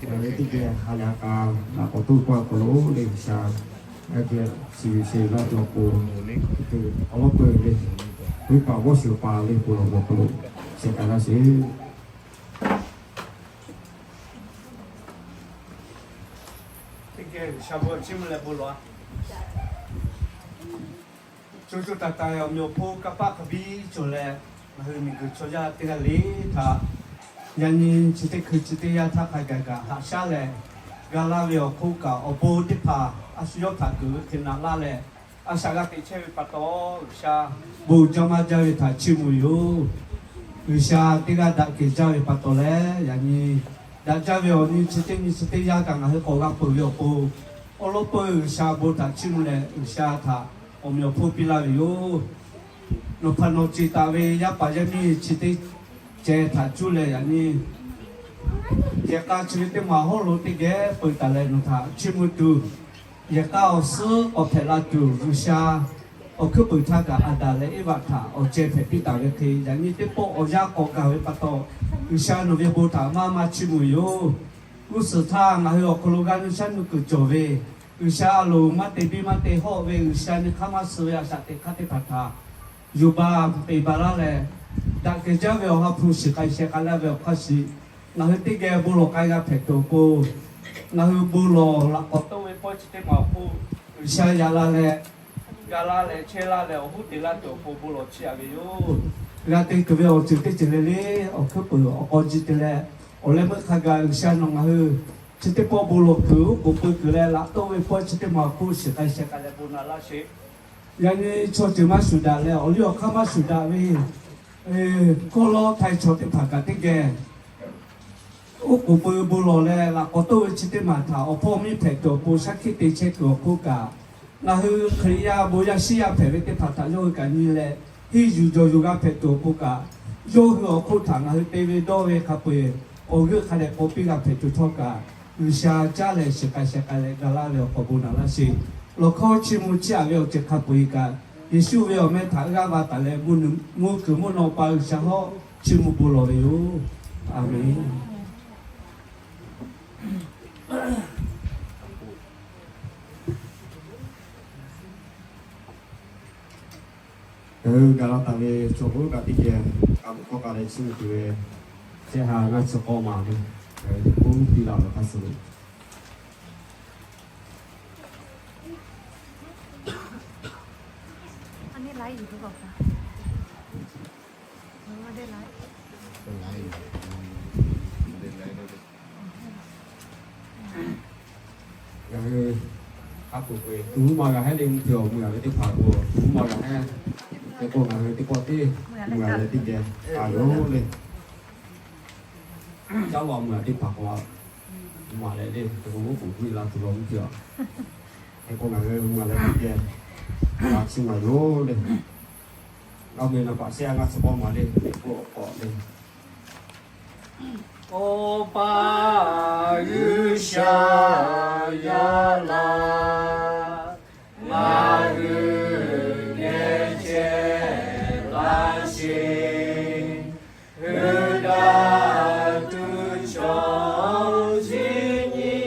Ngaˬ ve teˇ geh ha yaꞈ k'a laꞈ k'awꞈ toˆ pawˆ awˬ hk'aw lo le G'uiˬsha, a geh shiˍ ve sheˍ laˇ ve awˬ pon, awˬ lawˉ peuˬ le, venˇ paˍ g'awˇ shiˍ pa le bon lawˬ ve awˬ hk'aw lo sheh k'ai laˇ sheˍ. Teˇ geh G'uiˬsha bon chiˇ mvuh leh bon lawˬ-a. Co co taiˍ taiˍ awˬ meꞈ awˬ hponˇ kanˇ paˆ hk'a biˇ cawˬ leh, ngaˬ hui miˬguiˬ chaw yaˇ teˇ g'aˇ le htaꞈ yaꞈ nyi chi teˇ hkui chi teˇ yanˇ htaˇ hk'a gaˬ kaꞈ haꞈ shaˉ leh, ga laˇ ve awˬ hk'oˆ kaꞈ awˬ bon teˇ hpaˍ a shu yawˇ htaꞈ kuˬ ve hk'e naꞈ laˇ leh, a shaꞈ g'a teꞈ chehˇ ve pa taw, G'uiˬsha bon jaˇ maˇ jaˇ ve htaꞈ chiˇ mvuh yoˬ. G'uiˬsha teˇ g'aˇ daꞈ kehˬ jaˇ ve pa taw leh, yaꞈ nyi daꞈ jaˇ ve awˬ nyi chi teˇ nyi chi teˇ yanˇ kaꞈ ngaˬ hui k'awꞈ g'a peuˬ ve awˬ pon, awˬ lawˉ peuˬ G'uiˬsha bon htaꞈ chiˇ mvuh leh, G'uiˬsha htaꞈ awˬ meꞈ awˬ hponˇ piˇ laˇ ve yoˬ. Nawˬ hpaˍ nawˬ ceˬ taˍ ve yaˇ paˍ yaˇ miˇ chi teˇ ceh htaꞈ cuˇ leh yaꞈ nyi yehˬ k'a chi ve teˇ maˬ hawˉ lo teˇ geh peuˬ taˍ leh nawˬ htaꞈ chiˇ mvuh tuˬ, yehˬ k'a awˬ suhˉ k'awꞈ hpehꞈ la tuˬ, G'uiˬsha awˬ hkuiˉ puiˍ htaˇ kaꞈ Aˍdanˍ leh Eˇvaꞈ htaꞈ awˬ ceh hpehꞈ piˇ taˍ ve hk'e, yaꞈ nyi teˇ pawˆ awˬ yanˇ k'awꞈ gaˬ ve pa taw, G'uiˬsha nawˬ ve bon htaꞈ maˇ maˇ chiˇ mvuh yoˬ. G'uˇ suhˍ htaˇ ngaˬ hui awˬ hk'aw lo g'a nuˇ shaˉ nuˇ kuiˬ cawˬ ve, G'uiˬsha a loˍ maˇ te biˇ maˇ te hawˆ ve, G'uiˬsha nyi hk'aˇ maˇ suh ve a shaꞈ teꞈ hk'aˇ teˇ hpaˍ htaꞈ yuˬ baˬ peˬ baˬ laˇ leh, daꞈ kehˬ jaˇ ve awˬ ha hpu shiˍ k'ai sheh k'ai laˇ ve awˬ hk'aˇ shiˍ, ngaˬ hui teˇ geh bon lawˬ k'ai g'a hpehꞈ tuˬ awˬ pon, ngaˬ hui bon lawˬ laꞈ k'awꞈ toˆ ve pawehˇ chi teˇ maˬ awˬ hk'oˆ G'uiˬsha yaꞈ la leh, ga laˇ leh chehˇ laˇ leh awˬ hoˉ te laˇ tuˬ awˬ pon bon lawˬ chiˇ aꞈ ve yoˬ. G'a te tuˬ ve awˬ ceuˬ teˇ ceuˬ le le, awˬ hkuiˉ puiˍ awˬ k'aw ji te leh, awˬ leh meuˆ hk'a gaˬ G'uiˬsha nawˬ ngaˬ hui chi teˇ pawˆ bon lawˬ kuiˬ oˉ k'oˍ pui kuiˬ leh laꞈ toˆ ve pawehˇ chi teˇ maˬ awˬ hk'oˆ shiˍ k'ai sheh k'ai leh bon naꞈ laˇ sheˍ. Yaꞈ nyi chaw ceuˬ maˇ shuˍ daꞈ leh awˬ liˇ awˬ hk'aˇ maˇ shuˍ daꞈ ve hkawˇ lawˇ htaiˍ chaw teˇ hpaˍ kaꞈ teˇ geh oˉ k'oˍ pui bon lawˬ leh laꞈ k'awꞈ toˆ ve chi teˇ maˬ htaꞈ awˬ hpawˇ miˇ hpehꞈ tuˬ awˬ pon shaˉ hkiˆ te chehˇ kuiˬ awˬ hk'oˆ kaꞈ, ngaˬ hui Hkriꞈ yaˇ bon yaˇ shiˉ yaˇ hpehꞈ ve teˇ hpaˍ htaꞈ yawˇ hui kaꞈ nyi leh, henˇ yuˬ jawˬ yuˬ g'a hpehꞈ tuˬ awˬ pon kaꞈ, yawˇ hui awˬ hk'oˆ htaꞈ ngaˬ hui te ve dawˇ ve hk'a peu-eˬ awˬ g'euˆ hk'a dehꞈ k'awꞈ piˇ g'a hpehꞈ tuˬ htawˇ kaꞈ, G'uiˬsha caˇ leh shiˍ k'ai sheh k'ai leh ga laˇ ve awˬ hk'aw bon naꞈ laˇ sheˍ. Lawˬ hkawˇ chiˇ mvuh chiˇ aꞈ ve awˬ ceuˬ hk'a peu-eˬ kaꞈ, Yeˍsuˆ ve awˬ meh htaꞈ g'aˇ va taˍ leh, mvuhˇ kuiˬ mvuhˇ naw pa G'uiˬsha hawˉ chiˇ mvuh bon lawˬ ve yoˬ. Aˍmenˍ. Ngaˬ hui gaˬ la taˍ ve chaw k'oˆ kaꞈ teˇ geh k'a mvuhˇ hkawˇ k'a leh chiˇ mvuh tuˬ ve, chehˇ ha g'aˇ chi k'awˇ maˬ ve, ngaˬ hui teˇ k'oˆ piˇ laˇ ve hk'a shuˍ Ngaˬ hui a poˍ k'o tuˬ maˇ g'a hehˉ le, mvuhˇ hpeuꞈ awˬ mvuh yaꞈ ve teˇ hpaˍ k'o tuˬ maˇ g'a hehˉ. Hk'e k'o ngaˬ hui teˇ pawˆ teˇ mvuh yaꞈ leh teˇ geh a yoˬ le. Caˇ law mvuh yaꞈ teˇ hpaˍ k'o, maˍ leh le, hk'e k'o g'oˉ k'oˍ puiˇ la tuˬ law mvuhˇ hpeuꞈ. Hk'e k'o ngaˬ hui mvuh yaꞈ leh teˇ geh a chi maˍ yoˬ le. G'a meh naˍ baꞈ shehˆ a g'aˇ chi k'awˇ maˬ le, hk'e k'o k'awꞈ le. Awˬ pa G'uiˬsha yaˇ laˇ, ngaˬ hui geh chehˇ laˇ sheˍ. Hui daꞈ tuˬ chaw chi nyi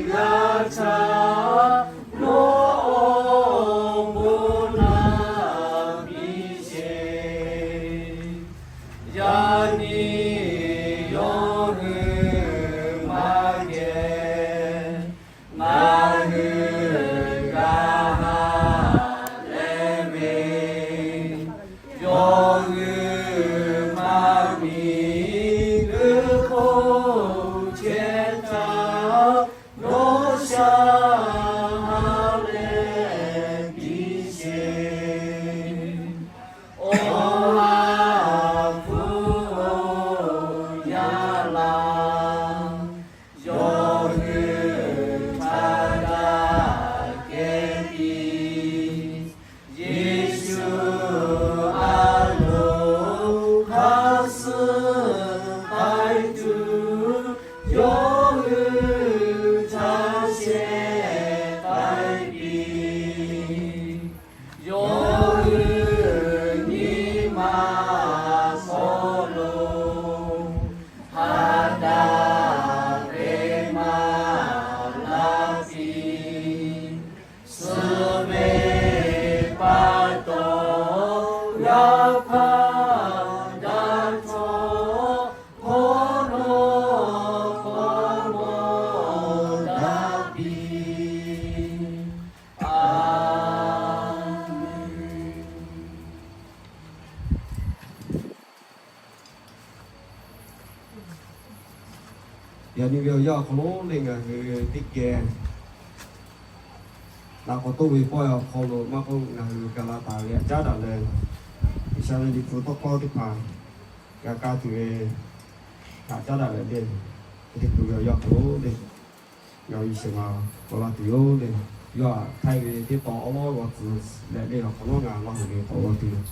g'a htaꞈ nawˬ awˬ bon naꞈ piˇ sheˍ. Yaꞈ nyi yawˇ hui maˇ geh ngaˬ Yaꞈ nyi ve awˬ yanˇ awˬ hk'aw lo le ngaˬ hui teˇ geh naꞈ k'awꞈ toˆ ve pawehˇ awˬ hk'aw lo maˇ k'oˆ, ngaˬ hui gaˬ la taˍ ve htaꞈ caˉ daꞈ leh, G'uiˬsha ve Liꞈ hpu tawˇ hkawˇ teˇ hpaˍ g'a kaˇ tuˬ ve htaꞈ caˉ daꞈ leh le, teˇ hkui ve awˬ yanˇ awˬ hk'aw lo le, ngaˬ hui shehˍ ma k'awꞈ la tuˬ yoˬ le. Yawˇ htaꞈ htaiˇ ve teˇ taw awˉ lawˉ g'aw tcuh leh le, awˬ hk'awꞈ nawˉ ngaˬ laˇ hui ve k'awꞈ g'aw tuˬ yoˬ.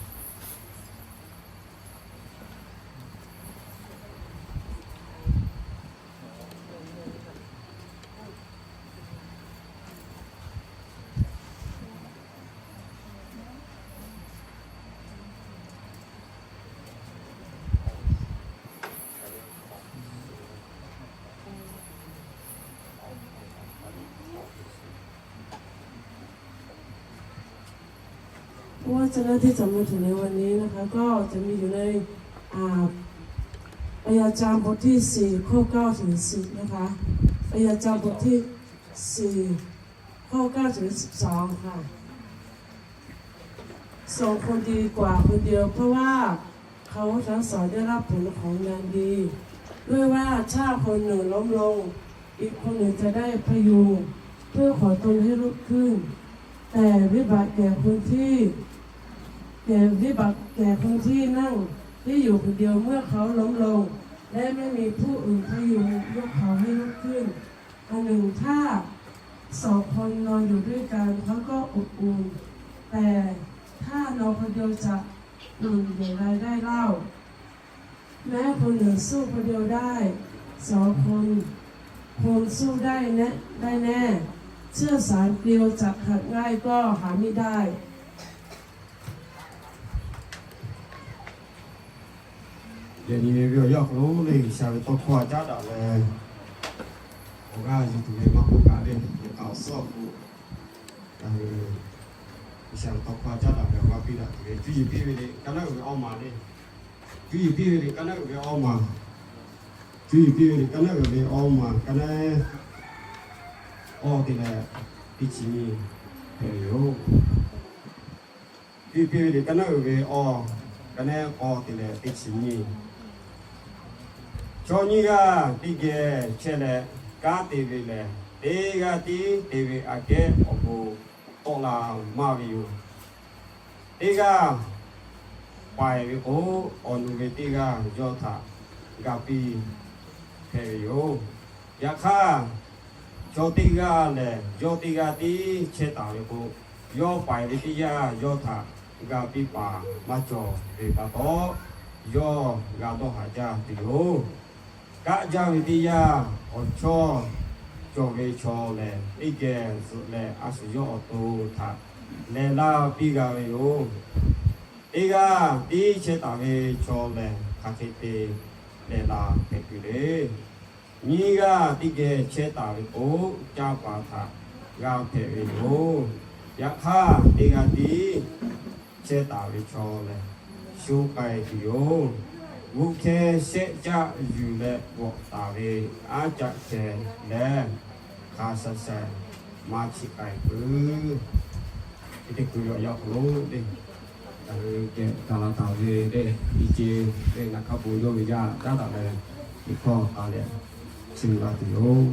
Pu ว่าจะเริ่มที่จะมาถึงในวันนี้นะคะ ก็จะมีอยู่ใน อ่า อายัจจามบทที่สี่ ข้อ เก้า ถึง สิบ นะคะ อายัจจามบทที่สี่ ข้อ เก้า ถึง สิบสอง ค่ะ ส่งคนดีกว่าคนเดียว เพราะว่าเขาทั้งสองได้รับผลของงานดี ด้วยว่าถ้าคนหนึ่งล้มลง อีกคนหนึ่งจะได้พยุง เพื่อขอตนให้ลุกขึ้น แต่วิบัติแก่คนที่ แก่วิบัติแก่คนที่นั่งที่อยู่คนเดียวเมื่อเขาล้มลง และไม่มีผู้อื่นพยุงยกเขาให้ลุกขึ้น อันหนึ่งถ้าสองคนนอนอยู่ด้วยกันเขาก็อบอุ่น แต่ถ้านอนคนเดียวจะอุ่นอย่างไรได้เล่า แม้คนหนึ่งสู้คนเดียวได้ สองคนคงสู้ได้แน่ ได้แน่ เชือกสายเกลียวจะขาดง่ายก็หาไม่ได้ Yaꞈ nyi ve awˬ yanˇ awˬ hk'aw lo le G'uiˬsha ve tawˇ hkawˇ htaꞈ caˉ daꞈ leh, awˬ g'aˇ yuˬ tuˬ ve maˇ k'oˆ kaꞈ le, yehˬ k'a awˬ suhˉ awˬ hk'oˆ ngaˬ hui G'uiˬsha ve tawˇ hkawˇ htaꞈ caˉ daꞈ leh awˬ g'aˇ piˇ daꞈ tuˬ ve, cuˇ yiˍ piˇ ve le ka naˉ uiˍ ve awˇ maˬ le. Cuˇ yiˍ piˇ ve le ka naˉ uiˍ ve awˇ maˬ. Cuˇ yiˍ piˇ ve le ka naˉ uiˍ ve awˇ maˬ, ka naˉ awˇ te leh teˇ chi nyi hpehꞈ ve yoˬ. Cuˇ yiˍ piˇ ve le ka naˉ uiˍ ve awˇ, ka naˉ k'awˇ te leh teˇ chi nyi. Chaw nyiˇ g'aˇ teˇ geh chehˇ leh kanˉ te ve lehˬ, teˇ g'aˇ tiˉ te ve aꞈ kehˉ awˬ bon tawˆ la maˇ ve yoˬ. Teˇ g'aˇ paiˍ ve k'o, awˬ nu ve teˇ g'aˇ yawˇ htaꞈ ga piˇ hpehꞈ ve yoˬ. Yaꞈ hk'aˇ, chaw teˇ g'aˇ lehˬ yawˇ teˇ g'aˇ tiˉ chehˇ taˍ ve k'o, yawˇ paiˍ ve teˇ yanˇ yawˇ htaꞈ ga piˇ paˍ maˇ cawˬ ve pa taw, yawˇ g'a dawˇ haˍ jaˇ tuˬ yoˬ. Kaˆ jaˇ ve teˇ yanˇ, awˬ chawˇ cawˬ ve chaw lehˬ, teˇ geh zuhꞈ leh a shu yawˇ awˬ to htaꞈ lehˬ laˇ piˇ g'a ve yoˬ. Teˇ g'aˇ tiˉ chehˇ taˍ ve chaw lehˬ, hk'aˬ hk'e te lehˬ laˇ hpehꞈ tuˬ le. Nyiˇ g'aˇ teˇ geh chehˇ taˍ ve k'o, canˇ paˍ htaꞈ g'a hpehꞈ ve yoˬ. Yaꞈ hk'aˇ, teˇ g'aˇ tiˉ chehˇ taˍ ve chaw lehˬ, sho k'ai tuˬ yoˬ. G'uˇ hkehˇ shehˆ caˆ yuˬ leh g'awꞈ taˍ ve aˉ caˆ ceh lehˬ, hk'a sha sha maˇ chi k'ai peuˬ. Teˇ hkui ve awˬ yanˇ hk'aw lo le, ngaˬ hui geh ga la taˍ ve le, i ce le, ngaˬ hk'a bon yawˇ ve yaˇ caˉ daꞈ leh, teˇ hkawˇ k'a leh chi g'a tuˬ yoˬ.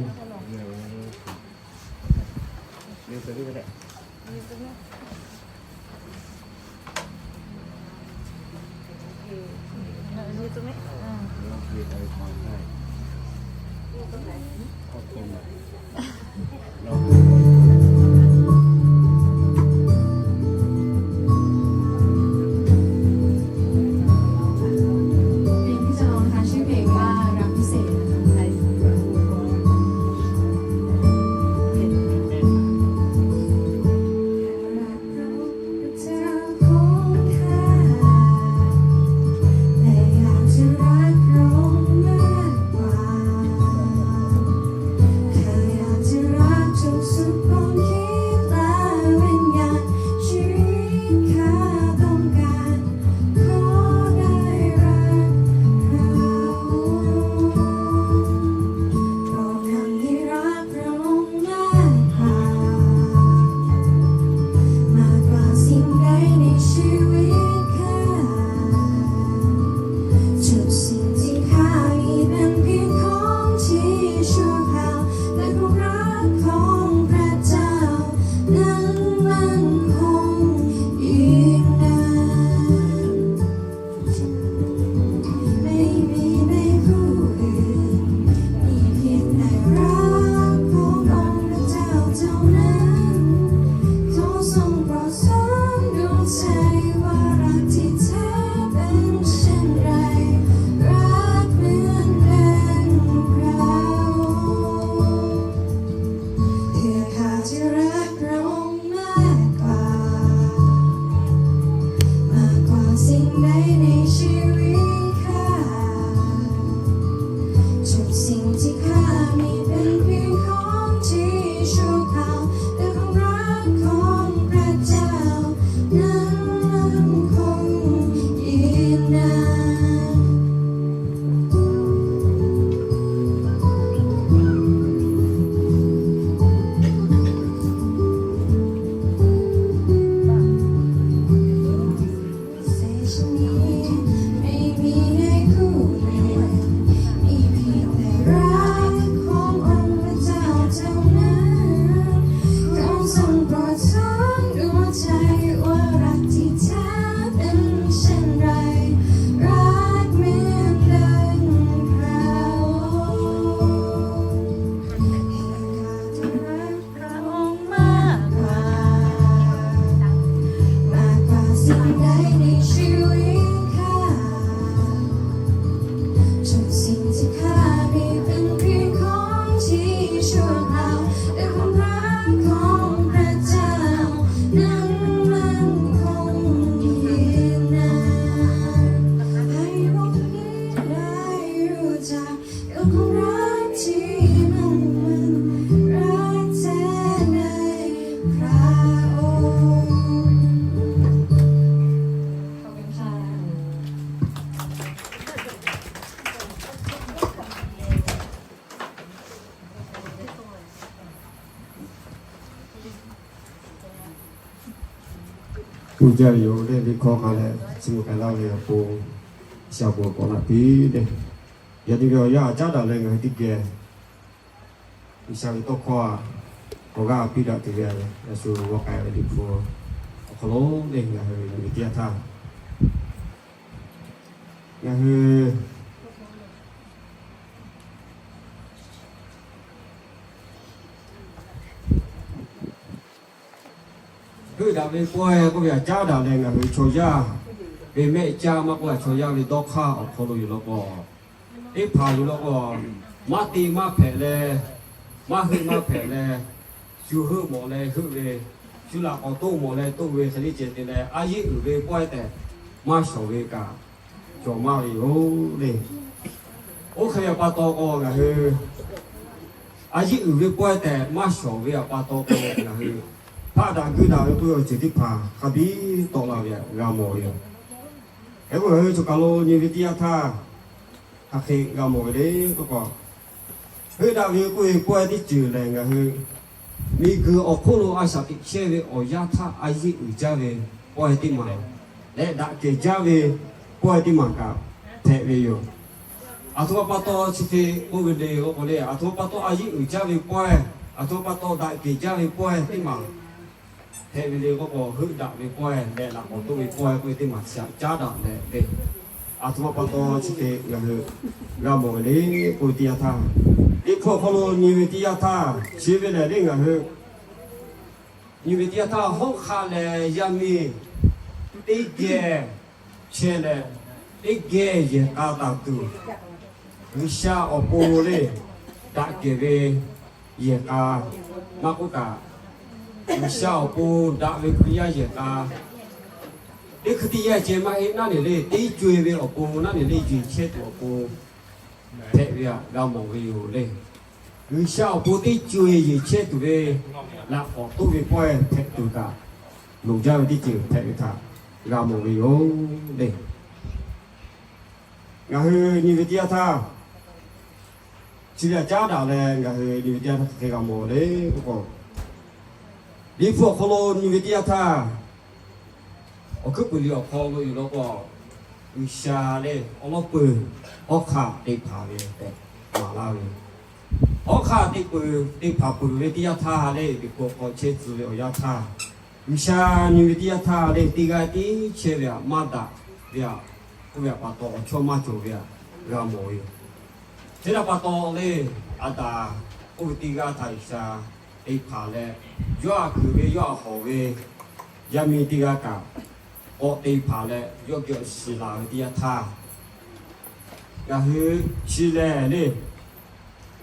รักที่มุ่งมั่นรักแท้ในพระองค์ ขอบคุณค่ะ Uˇ jaˇ ve yoˬ leh, liꞈ hkawˇ hk'a leh chi mvuh k'ai laˇ ve awˬ pon, shaˍ g'awˬ k'awꞈ naꞈ piˇ leh, yaꞈ nyi ve awˬ yanˇ a caˉ daꞈ leh ngaˬ hui teˇ geh G'uiˬsha ve tawˇ hkawˇ a k'awꞈ g'aˇ piˇ daꞈ tuˬ ve, a shu g'aw k'ai ve liꞈ hpu awˬ hk'aw lo leh ngaˬ hui nyi ve teˇ yanˇ htaˇ, ngaˬ hui heuˆ daꞈ ve pawehˇ k'oˆ ve a caˉ daꞈ leh ngaˬ hui chaw yaˇ ve mehˆ caˇ maˇ k'oˆ, a chaw yaˇ ve dawˇ hk'aˇ awˬ hk'aw lo yoˬ law k'o, teˇ hpaˍ yoˬ law k'o, maˇ te maˇ hpehꞈ leh, maˇ heuˆ maˇ hpehꞈ leh, shu heuˆ mawˬ leh heuˆ ve, shu laꞈ k'awꞈ toˆ mawˬ leh toˆ ve hk'e le ceh te leh, a yeˆ uiˍ ve pawehˇ tehꞈ maˇ shawˍ ve kaꞈ cawˬ maˇ ve yoˬ le. Oˇ hk'e ve pa taw k'o, ngaˬ hui a yeˆ uiˍ ve pawehˇ tehꞈ maˇ shawˍ ve pa taw k'o, ngaˬ hui hpaˆ daꞈ guiˇ daꞈ ve k'oˆ ve awˬ ceuˬ teˇ hpaˍ hk'a biˇ tawˆ la ve g'a mawˬ ve yoˬ. Hk'e k'o, ngaˬ hui choˬ kaˬ lo nyi ve teˇ yanˇ htaˇ, hk'aˬ hk'e g'a mawˬ ve le k'oˆ k'o, heuˆ daꞈ ve k'oˆ ve pawehˇ teˇ ceuˬ lehˬ, ngaˬ hui miˬguiˬ awˬ hk'oˆ lo a shaꞈ teꞈ chehˇ ve awˬ yanˇ htaˇ a yeˆ uiˍ jaˇ ve pawehˇ teˇ maˬ leh, daꞈ kehˬ jaˇ ve pawehˇ teˇ maˬ kaꞈ hpehꞈ ve yoˬ. Aˬ htoꞈ ma pa taw chi hk'e k'oˆ ve le k'oˆ k'o le, aˬ htoꞈ ma pa taw a yeˆ uiˍ jaˇ ve pawehˇ, aˬ htoꞈ ma pa taw daꞈ kehˬ jaˇ ve pawehˇ teˇ maˬ hpehꞈ ve le k'oˆ k'o, heuˆ daꞈ ve pawehˇ leh laꞈ k'awꞈ toˆ ve pawehˇ k'oˆ ve teˇ maˬ shaꞈ caˉ daꞈ leh le, aˬ htoꞈ ma pa taw chi hk'e ngaˬ hui g'a mawˬ ve le k'oˆ ve teˇ yanˇ htaˇ, liꞈ hpu awˬ hk'aw lo nyi ve teˇ yanˇ htaˇ chi ve lehˬ le, ngaˬ hui nyi ve teˇ yanˇ htaˇ, hawˉ hk'aˆ leh yaˇ miˇ teˇ geh chehˇ leh, teˇ geh yehˬ k'a taˍ tuˬ, G'uiˬsha awˬ pon le daꞈ kehˬ ve yehˬ k'a maˇ k'oˆ kaꞈ, G'uiˬsha awˬ pon daꞈ ve Hkriꞈ yaˇ yehˬ k'a, teˇ hkui teˇ yanˇ ceh maˇ heˆ naˉ ne le, teˇ co e ve awˬ pon naˉ ne le, yeˬ chehˇ tuˬ awˬ pon hpehꞈ ve htaꞈ g'a mawˬ ve yoˬ le. G'uiˬsha awˬ pon teˇ co e yeˬ chehˇ tuˬ ve laꞈ k'awꞈ toˆ ve pawehˇ hpehꞈ tuˬ kaꞈ, loˍ jaˇ ve teˇ ceuˬ hpehꞈ ve htaꞈ g'a mawˬ ve yoˬ le. Ngaˬ hui nyi ve teˇ yanˇ htaˇ, chi ve a caˉ daꞈ leh ngaˬ hui nyi ve teˇ yanˇ htaˇ hk'aˬ hk'e g'a mawˬ le k'oˆ k'o, liꞈ hpu awˬ hk'aw lo nyi ve teˇ yanˇ htaˇ, awˬ hkuiˉ puiˍ liꞈ awˬ hk'aw lo yoˬ law k'o, G'uiˬsha lehˬ awˉ lawˉ peuˬ hawˉ hk'aˆ te hpanˍ ve tehꞈ maˍ laˇ ve, hawˉ hk'aˆ te peuˬ te hpanˍ peuˬ ve teˇ yanˇ htaˇ le, liꞈ hpu awˬ hk'aw chehˇ tcuh ve awˬ yanˇ htaˇ, G'uiˬsha nyi ve teˇ yanˇ htaˇ le, teˇ g'aˇ tiˉ chehˇ ve htaꞈ maˇ daꞈ ve htaꞈ k'oˆ ve pa taw, awˬ chawˇ maˇ cawˬ ve htaꞈ g'a mawˬ ve yoˬ. Chi htaꞈ pa taw le, Aˍdanˍ k'oˆ ve teˇ g'aˇ htaꞈ G'uiˬsha te hpanˍ leh, yawˇ htaꞈ kuiˬ ve yawˇ htaꞈ hawˍ ve yaˇ miˇ teˇ g'aˇ kaꞈ k'awꞈ te hpanˍ leh, yawˇ geh awˬ shiˍ laˬ ve teˇ yanˇ htaˇ, ngaˬ hui chi lehˬ le,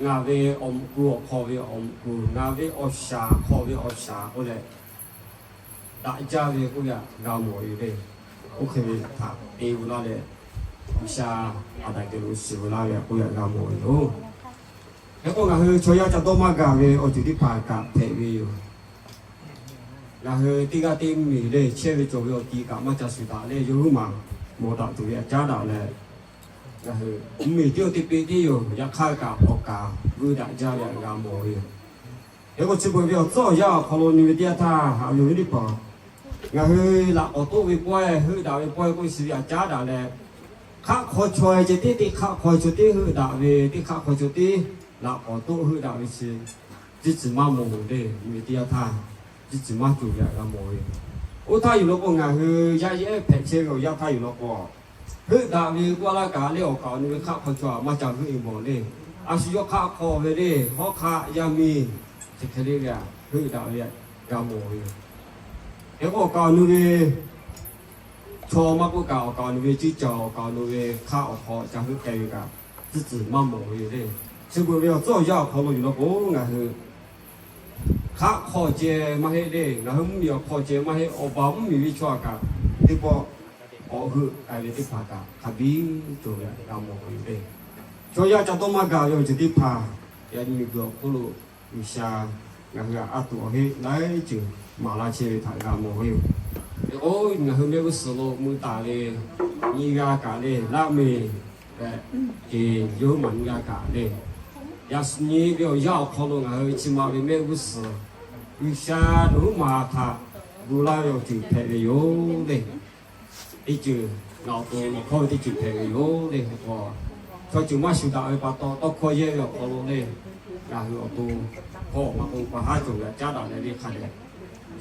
ngaˬ ve awˬ mvuhꞈ ku awˬ hk'aw ve awˬ mvuhꞈ ku, ngaˬ ve awˬ shaˍ hk'aw ve awˬ shaˍ k'oˆ leh, daꞈ jaˇ ve k'oˆ ve htaꞈ g'a mawˬ ve yoˬ le. Oˇ hk'e ve htaꞈ te gu laˇ leh, G'uiˬsha Aˍdanˍ geh lo shiˍ gu laˇ ve k'oˆ ve htaꞈ g'a mawˬ ve yoˬ. Hk'e k'o, ngaˬ hui chaw yaˇ ca dawˇ maˇ gaˬ ve awˬ ceuˬ teˇ hpaˍ kaꞈ hpehꞈ ve yoˬ. Ngaˬ hui teˇ g'aˇ teˇ miˬ le chehˇ ve cawˬ ve awˬ ti kaꞈ maˇ ca shuˍ daꞈ leh, yawˇ huiˉ maˬ mawˬ daꞈ tuˬ ve htaꞈ caˉ daꞈ leh, ngaˬ hui mvuhˇmiˬ teˇ oˇ te peꞈ teˇ yoˬ. Yaꞈ hk'aˇ kaꞈ awˬ kaˍ vuiˇ daꞈ jaˇ ve htaꞈ g'a mawˬ ve yoˬ. Hk'e k'o, chi beuꞈ ve awˬ tcuhˉ awˬ yanˇ awˬ hk'aw lo nyi ve teˇ yanˇ htaˇ, haꞈ ve awˬ viˉ teˇ hpaˍ, ngaˬ hui laꞈ k'awꞈ toˆ ve pawehˇ, heuˆ daꞈ ve pawehˇ k'oˆ ve chi ve htaꞈ caˉ daꞈ leh, hk'aˆ hk'aw chaw e ceh tiˉ, teˇ hk'aˆ hk'aw chaw tiˉ heuˆ daꞈ ve, teˇ hk'aˆ hk'aw chaw tiˉ laꞈ k'awꞈ toˆ heuˆ daꞈ ve chi, teˇ ceuˬ maˇ mawˬ le. Nyi ve teˇ yanˇ htaˇ, teˇ ceuˬ maˇ cawˬ ve htaꞈ g'a mawˬ ve. Oˇ htaˇ yoˬ law k'o, ngaˬ hui yaˇ yehˉ hpehꞈ chehˇ ve awˬ yanˇ htaˇ yoˬ law k'o, heuˆ daꞈ ve k'oˆ laˇ kaꞈ le, awˬ kaˍ awˬ nu ve hk'aˆ hk'aw chaw maˇ ca heuˆ e mawˬ le. A shu yawˇ hk'aˆ hk'aw ve le, hawˉ hk'aˆ yaˇ miˇ chi hk'e le ve htaꞈ heuˆ daꞈ ve htaꞈ g'a mawˬ ve yoˬ. Hk'e k'o, awˬ kaˍ awˬ nu ve chaw maˇ k'oˆ kaꞈ, awˬ kaˍ awˬ nu ve ciˇ caˬ, awˬ kaˍ awˬ nu ve hk'aˆ awˬ hk'aw ca heuˆ k'ai ve kaꞈ, teˇ ceuˬ maˇ mawˬ ve yoˬ le. Chi beuꞈ ve awˬ tcuhˉ awˬ yanˇ awˬ hk'aw lo yoˬ law k'o, ngaˬ hui hk'aˆ hk'aw ceh maˇ heˆ le, ngaˬ hui mvuhˇmiˬ awˬ hk'aw ceh maˇ heˆ, awˬ baˬ mvuhˇmiˬ ve chaw htaꞈ kaꞈ teˇ pawˆ k'awꞈ heuˆ k'ai ve teˇ hpaˍ kaꞈ hk'a biˇ cawˬ ve htaꞈ g'a mawˬ ve yoˬ le. Chaw yaˇ ca dawˇ maˇ gaˬ ve awˬ ceuˬ teˇ hpaˍ, yaꞈ nyi miˬguiˬ awˬ hk'oˆ lo G'uiˬsha ngaˬ hui htaꞈ a tuˬ awˬ heˆ laiˉ ceuˬ maˍ laˇ chehˇ ve htaꞈ g'a mawˬ ve yoˬ. Hk'e k'o, ngaˬ hui mehˆ g'uˇ suhˍ lo mui taˍ ve nyiˇ g'aˇ kaꞈ le, laˇ meˍ leh, yawˇ huiˉ maˬ nyiˇ g'aˇ kaꞈ le, yaꞈ nyi ve awˬ yanˇ awˬ hk'aw lo ngaˬ hui chi ma ve mehˆ g'uˇ suhˍ, G'uiˬsha nawˬ huiˉ maˬ htaꞈ gu laˇ ve awˬ ceuˬ hpehꞈ ve yoˬ le. Teˇ ceuˬ, ngaˬ awˬ to nawˬ hkawˇ ve teˇ ceuˬ hpehꞈ ve yoˬ le. Hk'e k'o, chaw ceuˬ maˇ shuˍ daꞈ ve pa taw, tawˇ hkawˇ yehˇ ve awˬ hk'aw lo le, ngaˬ hui awˬ to hk'aw ma k'o, pa haˉ cawˬ ve htaꞈ caˉ daꞈ leh le hk'a dehꞈ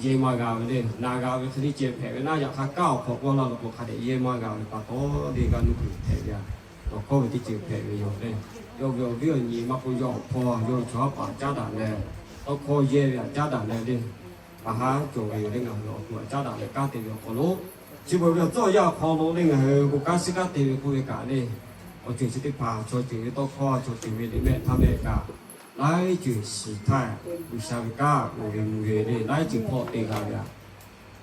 yehˇ maˇ g'a ve le, na g'a ve hk'e teˇ ceuˬ hpehꞈ ve naˉ, yaꞈ hk'aˇ kanˉ awˬ hk'aw k'oˆ laˇ lo k'o, hk'a dehꞈ yehˇ maˇ g'a ve pa taw le, g'a nuˇ kuiˬ hpehꞈ ve aꞈ, nawˬ hkawˇ ve teˇ ceuˬ hpehꞈ ve yoˬ le. Yawˇ ve awˬ viˉ awˬ nyi maˇ k'o, yawˇ awˬ hpawˇ yawˇ chaw haˉ paˍ caˉ daꞈ leh, tawˇ hkawˇ yehˇ ve htaꞈ caˉ daꞈ leh le, pa haˉ cawˬ ve yoˬ le. Ngaˬ hui awˬ to htaꞈ caˉ daꞈ leh kanˉ te ve awˬ hk'aw lo, chi beuꞈ ve awˬ tcuhˉ awˬ yanˇ awˬ hk'aw lo le, ngaˬ hui bon kanˉ shiˉ kanˉ te ve k'oˆ ve kaꞈ le, awˬ ceuˬ chi teˇ hpaˍ chaw ceuˬ ve tawˇ hkawˇ, chaw ceuˬ ve liꞈ mehˆ htaˇ mehˆ kaꞈ, laiˉ ceuˬ shiˍ htaˇ, G'uiˬsha ve kanˉ uiˍ ve mvuh ve le, laiˉ ceuˬ hpawˇ te g'a ve aꞈ,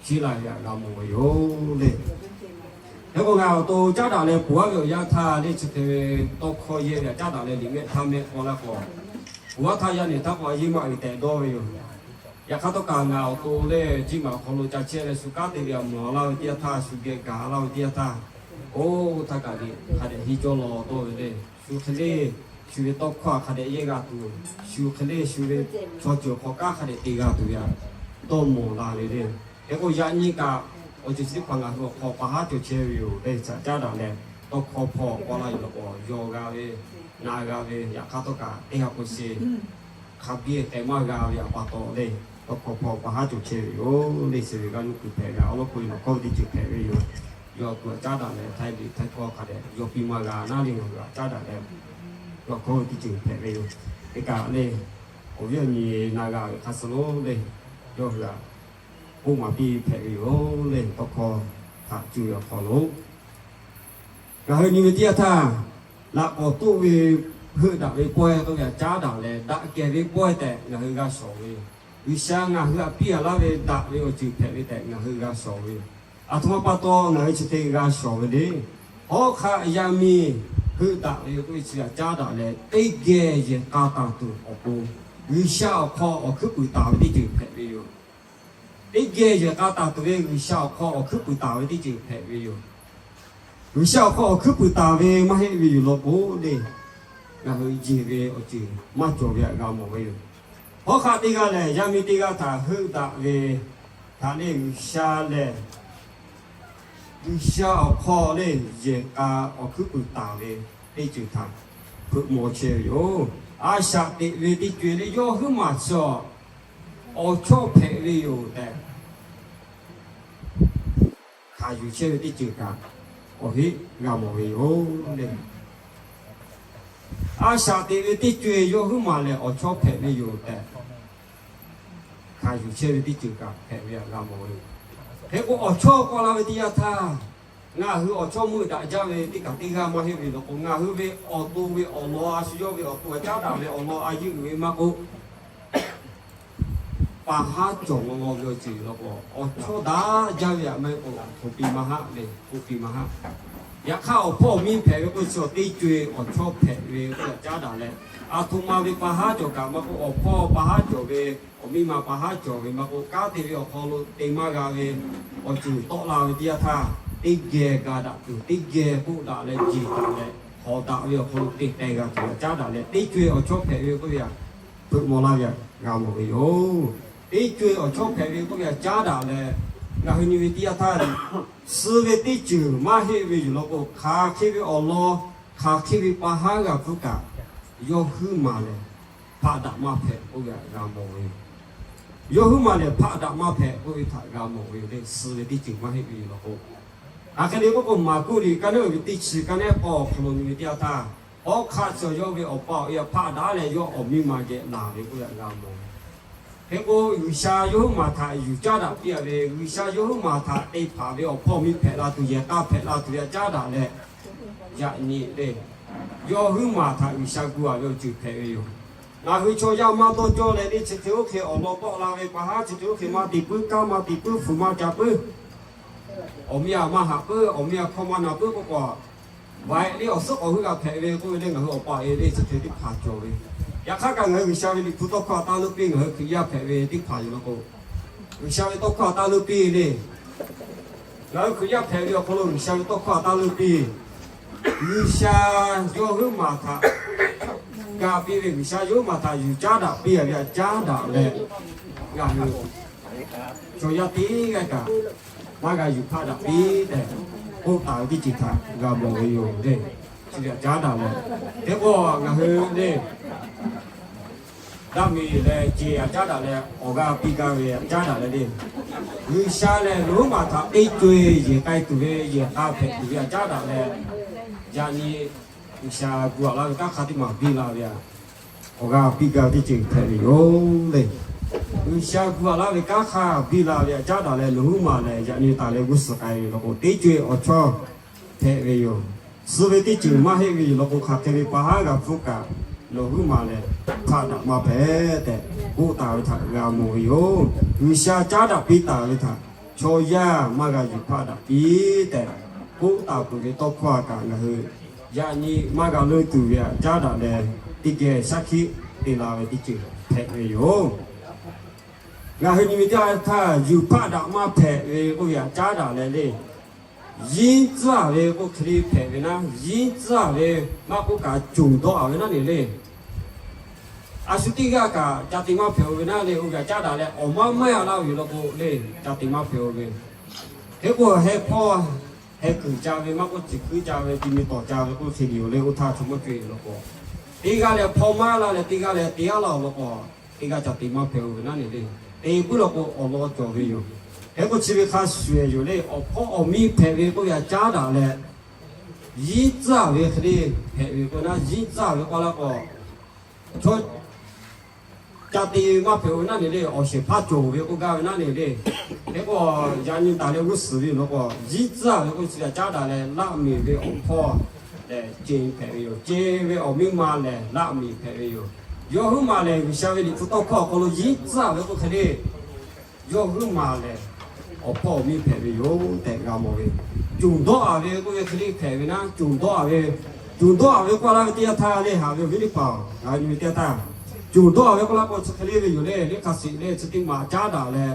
chiˇ la ve aꞈ g'a mawˬ ve yoˬ le. Hk'e k'o, ngaˬ awˬ to caˉ daꞈ leh peuˬ aˉ ve awˬ yanˇ htaˇ le, chi hk'e ve tawˇ hkawˇ yehˇ ve htaꞈ caˉ daꞈ leh liꞈ mehˆ htaˇ mehˆ k'aw laˇ k'o, peuˬ aˉ htaˇ yaˇ nehˬ htaˇ k'o, a yeˇ maˇ uiˍ tehꞈ dawˇ ve yoˬ. Yaꞈ hk'aˇ htawˇ kaꞈ ngaˬ awˬ to le, chi maˬ awˬ hk'aw lo ca chehˇ leh shu kanˉ te ve aꞈ mawˬ laˇ ve teˇ yanˇ htaˇ, shu geh gaˬ laˇ ve teˇ yanˇ htaˇ, oˇ htaˇ kaꞈ le hk'a dehꞈ henˇ cawˇ law dawˇ ve le. Shu hk'e le, shu ve tawˇ hkawˇ hk'a dehꞈ yehˇ g'a tuˬ, shu hk'e le shu ve chaw ceuˬ awˬ hk'aw kanˉ hk'a dehꞈ te g'a tuˬ ve aꞈ dawˇ mawˬ la ve le. Hk'e k'o, yaꞈ nyi kaꞈ awˬ ceuˬ chi teˇ hpaˍ ngaˬ hui awˬ hk'aw pa haˉ cawˬ chehˇ ve yoˬ le. Htaꞈ caˉ daꞈ leh tawˇ hkawˇ hpawˇ k'aw laˇ yoˬ law k'o, yaw g'a ve, na g'a ve, yaꞈ hk'aˇ htawˇ kaꞈ teˇ ha k'o sheˍ hk'a biˇ k'ai maˇ g'a ve aꞈ pa taw le, tawˇ hkawˇ hpawˇ pa haˉ cawˬ chehˇ ve yoˬ le. Chi ve g'a nuˇ kuiˬ hpehꞈ ve aꞈ, awˬ lawn k'o, nawˬ hkawˇ ve teˇ ceuˬ hpehꞈ ve yoˬ. Yawˇ awˬ to htaꞈ caˉ daꞈ leh htaiˍ liꞈ htaiˍ hkawˇ hk'a dehꞈ yaw piˇ maˇ g'a naˉ le, ngaˬ hui htaꞈ caˉ daꞈ leh, yawˇ hkawˇ ve teˇ ceuˬ hpehꞈ ve yoˬ. Teˇ kaꞈ le, awˬ viˉ awˬ nyi na g'a ve hk'a suh lo le, yawˇ hui aꞈ k'oˆ maˍ piˇ hpehꞈ ve yoˬ le. Tawˇ hkawˇ htaꞈ cuˇ ve awˬ hk'aw lo ngaˬ hui nyi ve teˇ yanˇ htaˇ, laꞈ k'awꞈ toˆ ve heuˆ daꞈ ve pawehˇ k'oˆ ve aꞈ caˉ daꞈ leh, daꞈ kehˬ ve pawehˇ tehꞈ ngaˬ hui g'a shawˍ ve yoˬ. G'uiˬsha ngaˬ hui aꞈ piˇ a laˇ ve daꞈ ve awˬ ceuˬ hpehꞈ ve tehꞈ ngaˬ hui g'a shawˍ ve yoˬ. Aˬ htoꞈ ma pa taw ngaˬ hui chi hk'e g'a shawˍ ve le. Hawˉ hk'aˆ yaˇ miˇ heuˆ daꞈ ve k'oˆ ve chi aꞈ caˉ daꞈ leh, teˇ geh yehˬ k'a taˍ tuˬ awˬ pon, G'uiˬsha awˬ hk'aw awˬ hkuiˉ puiˍ taˍ ve teˇ ceuˬ hpehꞈ ve yoˬ. Teˇ geh yehˬ k'a taˍ tuˬ ve G'uiˬsha awˬ hk'aw awˬ hkuiˉ puiˍ taˍ ve teˇ ceuˬ hpehꞈ ve yoˬ. G'uiˬsha awˬ hk'aw awˬ hkuiˉ puiˍ taˍ ve maˇ heˆ ve yoˬ law k'o le, ngaˬ hui jeˬ ve awˬ ceuˬ maˇ cawˬ ve aꞈ g'a mawˬ ve yoˬ. Hawˉ hk'aˆ teˇ g'aˇ lehˬ, yaˇ miˇ teˇ g'aˇ htaꞈ heuˆ daꞈ ve htaꞈ le G'uiˬsha lehˬ, G'uiˬsha awˬ hk'aw le yehˬ k'a awˬ hkuiˉ puiˍ taˍ ve teˇ ceuˬ htaꞈ hpeuꞈ maw chehˇ ve yoˬ. A shaꞈ teꞈ ve teˇ co-e le, yawˇ huiˉ maˬ chi awˬ chawˇ hpehꞈ ve yoˬ tehꞈ hkanˍ yuˬ chehˇ ve teˇ ceuˬ kaꞈ awˬ heˆ g'a mawˬ ve yoˬ le. A shaꞈ teꞈ ve teˇ co-e yawˇ huiˉ maˬ lehˬ awˬ chawˇ hpehꞈ ve yoˬ tehꞈ hkanˍ yuˬ chehˇ ve teˇ ceuˬ kaꞈ hpehꞈ ve aꞈ g'a mawˬ ve yoˬ. Hk'e k'o, awˬ chawˇ k'awꞈ la ve teˇ yanˇ htaˇ, ngaˬ hui awˬ chawˇ meuˆ daꞈ jaˇ ve teˇ kaꞈ teˇ g'aˇ maˇ heˆ ve law k'o, ngaˬ hui ve awˬ to ve awˬ lawn a shu yawˇ ve awˬ to aꞈ caˉ daꞈ ve awˬ lawn a yeˇ uiˍ ve maˇ k'oˆ, pa haˉ cawˬ law law ve awˬ ceuˬ law k'o, awˬ chawˇ daꞈ jaˇ ve aꞈ maˇ heˆ k'o, htoꞈ piˇ maˇ haˆ le, k'oˆ piˇ maˇ haˆ. Yaꞈ hk'aˇ, awˬ hpawˇ awˬ miˇ hpehꞈ ve k'oˆ chi awˬ teˇ co-e awˬ chawˇ hpehꞈ ve k'oˆ aꞈ caˉ daꞈ leh, aˬ htoꞈ ma ve pa haˉ cawˬ kaꞈ maˇ k'oˆ, awˬ hpawˇ pa haˉ cawˬ ve, awˬ miˇ ma pa haˉ cawˬ ve maˇ k'oˆ, kanˉ te ve awˬ hk'aw lo te maˇ g'a ve awˬ ceuˬ tawˆ la ve teˇ yanˇ htaˇ, teˇ geh ga daꞈ tuˬ, teˇ geh k'oˆ daꞈ leh jeˬ daꞈ leh, hawˍ daꞈ ve awˬ hk'aw lo te k'ai g'a tuˬ aꞈ caˉ daꞈ leh, teˇ co-e awˬ chawˇ hpehꞈ ve k'oˆ ve aꞈ hpeuꞈ maw laˇ ve aꞈ g'a mawˬ ve yoˬ. Teˇ co-e awˬ chawˇ hpehꞈ ve k'oˆ ve aꞈ caˉ daꞈ leh, ngaˬ hui nyi ve teˇ yanˇ htaˇ, suh ve teˇ ceuˬ maˇ heˆ ve yoˬ law k'o, hk'aˬ hk'e ve awˬ lawn, hk'aˬ hk'e ve pa haˉ g'a pfuhˇ kaꞈ, yawˇ huiˉ maˬ lehˬ hpaˆ daꞈ maˇ hpehꞈ k'oˆ ve aꞈ g'a mawˬ ve yoˬ. Yawˇ huiˉ maˬ lehˬ hpaˆ daꞈ maˇ hpehꞈ k'oˆ ve htaꞈ g'a mawˬ ve yoˬ le. Suh ve teˇ ceuˬ maˇ heˆ ve yoˬ law k'o, hk'aˬ hk'e le k'oˆ k'o, Maˍkuˆ liꞈ ka neˉ ve teˇ chi ka neˉ k'awˇ awˬ hk'aw lo nyi ve teˇ yanˇ htaˇ, hawˉ hk'aˆ chi yawˇ ve awˬ pa awˬ e aꞈ hpaˆ daꞈ leh yawˇ awˬ miˇ ma geh laˬ ve k'oˆ ve aꞈ g'a mawˬ ve. Hk'e k'o, G'uiˬsha yawˇ huiˉ maˬ htaꞈ yuˬ caˉ daꞈ piˇ a ve, G'uiˬsha yawˇ huiˉ maˬ htaꞈ te hpanˍ ve awˬ hpawˇ miˇ hpehꞈ la tuˬ, yehˬ k'a hpehꞈ la tuˬ ve aꞈ caˉ daꞈ leh, yaꞈ nyi le, yawˇ huiˉ maˬ htaꞈ G'uiˬsha gu a ve awˬ ceuˬ hpehꞈ ve yoˬ. Ngaˬ hui chaw yaˇ maˇ dawˇ cawˇ leh teˇ chi hk'e oˇ hk'e awˬ lawn tawˆ la ve pa haˉ chi hk'e oˇ hk'e maˇ te puiˉ, kanˉ maˇ te puiˉ, hpu maˇ ca puiˉ, awˬ miˇ aꞈ maˇ haꞈ puiˉ, awˬ miˇ aꞈ hkawˇ maˇ na puiˉ k'oˆ k'o, Vaiꞈ le awˬ suhˉ k'awꞈ hui g'a hpehꞈ ve k'oˆ ve le, ngaˬ hui awˬ pa e le chi hk'e teˇ hpaˍ cawˬ ve. Yaꞈ hk'aˇ kaꞈ ngaˬ hui G'uiˬsha ve Liꞈ hpu tawˇ hkawˇ a taˇ leuˉ piˇ, ngaˬ hui Hkriꞈ yaˇ hpehꞈ ve teˇ hpaˍ yoˬ law k'o, G'uiˬsha ve tawˇ hkawˇ a taˇ leuˉ piˇ le. Ngaˬ hui Hkriꞈ yaˇ hpehꞈ ve awˬ hk'aw lo G'uiˬsha ve tawˇ hkawˇ a taˇ leuˉ piˇ. G'uiˬsha yawˇ huiˉ maˬ htaꞈ ga piˇ ve, G'uiˬsha yawˇ huiˉ maˬ htaꞈ yuˬ caˉ daꞈ piˇ a ve aꞈ caˉ daꞈ leh, ngaˬ hui chaw yaˇ teˇ g'aˇ kaꞈ maˇ g'a yuˬ hpaˆ daꞈ piˇ tehꞈ k'oˆ taˍ ve teˇ ceuˬ htaꞈ g'a mawˬ ve yoˬ le. Chi ve aꞈ caˉ daꞈ leh, teˇ pawˆ ngaˬ hui le daˇ miˬ leh ce aꞈ caˉ daꞈ leh awˬ g'aˇ piˇ gaˇ ve aꞈ caˉ daꞈ leh le, G'uiˬsha lehˬ nawˬ huiˉ maˬ htaꞈ teˇ co-e yehˬ k'ai tuˬ ve yehˬ k'a hpehꞈ tuˬ ve aꞈ caˉ daꞈ leh, yaꞈ nyi G'uiˬsha gu aꞈ laˇ ve kanˉ hk'a teˇ maˬ biˇ la ve aꞈ, awˬ g'aˇ piˇ gaˇ ve teˇ ceuˬ hpehꞈ ve yoˬ le. G'uiˬsha gu aꞈ laˇ ve kanˉ hk'a biˇ la ve aꞈ caˉ daꞈ leh nawˬ huiˉ maˬ lehˬ yaꞈ nyi taˍ leh g'uˇ suhˍ k'ai ve law k'o, teˇ co-e awˬ chawˇ hpehꞈ ve yoˬ. Suh ve teˇ ceuˬ maˇ heˆ ve yoˬ law k'o, hk'aˬ hk'e ve pa haˉ g'a hpfuhˇ kaꞈ nawˬ huiˉ maˬ lehˬ hpaˆ daꞈ maˇ hpehꞈ tehꞈ k'oˆ taˍ ve htaꞈ g'a mawˬ ve yoˬ. G'uiˬsha caˉ daꞈ piˇ taˍ ve htaꞈ chaw yaˇ maˇ g'a yuˬ hpaˆ daꞈ piˇ tehꞈ k'oˆ taˍ peuˬ ve tawˇ hkawˇ a kaꞈ ngaˬ hui yaꞈ nyi maˇ g'a leuˇ tuˬ ve aꞈ caˉ daꞈ leh, teˇ geh shaˉ hkiˆ te la ve teˇ ceuˬ hpehꞈ ve yoˬ. Ngaˬ hui nyi ve teˇ yanˇ htaˇ yuˬ hpaˆ daꞈ maˇ hpehꞈ ve k'oˆ ve aꞈ caˉ daꞈ leh le, yinˉ tcuhˉ ve k'oˆ hk'e le hpehꞈ ve naˉ, yinˉ tcuhˉ ve maˇ k'oˆ kaꞈ conˬ dawˆ a ve naˉ ne le. A shu teˇ g'aˇ kaꞈ ca te maˇ hpehꞈ-o ve naˉ le, oˇ ve aꞈ caˉ daꞈ leh awˬ maˇ maˇ a laˇ ve yoˬ law k'o le, ca te maˇ hpehꞈ-o ve. Hk'e k'o heh hpawˇ heh kuiˬ ca ve maˇ k'oˆ, ciˬ hkuiˉ ca ve, ti mi tawˍ ca ve k'oˆ hk'e le yoˬ le, oˇ htaˇ chaw mawˇ co-e law k'o, teˇ g'aˇ leh hpawˇ maˇ laˇ leh teˇ g'aˇ leh te a laˇ-o law k'o, teˇ g'aˇ ca te maˇ hpehꞈ-o ve naˉ ne le. Te puiˉ law k'o awˬ lawn cawˬ ve yoˬ. Hk'e k'o chi ve hk'a shuˍ-ehˍ yoˬ le, awˬ hpawˇ awˬ miˇ hpehꞈ ve k'oˆ ve aꞈ caˉ daꞈ leh, yinˉ tcuhˉ ve hk'e le hpehꞈ ve k'o naˉ, yinˉ tcuhˉ ve k'oˆ laˇ k'o, chaw ca te maˇ hpehꞈ-o ve naˉ ne le, awˬ shehˍ hpaˇ cawˬ ve k'oˆ gaˇ ve naˉ ne le. Hk'e k'o yaꞈ nyi taˍ leh g'uˇ suhˍ ve yoˬ law k'o, yinˉ tcuhˉ ve k'oˆ chi aꞈ caˉ daꞈ leh laˆ miˍ ve awˬ hpawˇ lehˬ ce hpehꞈ ve yoˬ. Ce ve awˬ miˇ ma lehˬ laˆ miˍ hpehꞈ ve yoˬ. Yawˇ huiˉ maˬ lehˬ G'uiˬsha ve Liꞈ hpu tawˇ hkawˇ awˬ hk'aw lo yinˉ tcuhˉ ve k'oˆ hk'e le, yawˇ huiˉ maˬ lehˬ awˬ hpawˇ awˬ miˇ hpehꞈ ve yoˬ tehꞈ g'a mawˬ ve. Conˬ dawˆ a ve k'oˆ ve hk'e le hpehꞈ ve naˉ, conˬ dawˆ a ve, conˬ dawˆ a ve k'oˆ laˇ ve teˇ yanˇ htaˇ le, haꞈ ve awˬ viˉ teˇ hpaˍ-oˬ, ngaˬ hui nyi ve teˇ yanˇ htaˇ, conˬ dawˆ a ve k'oˆ laˇ k'o chi hk'e le ve yoˬ le, le hk'a shuˍ le chi teˇ maˬ caˉ daꞈ leh,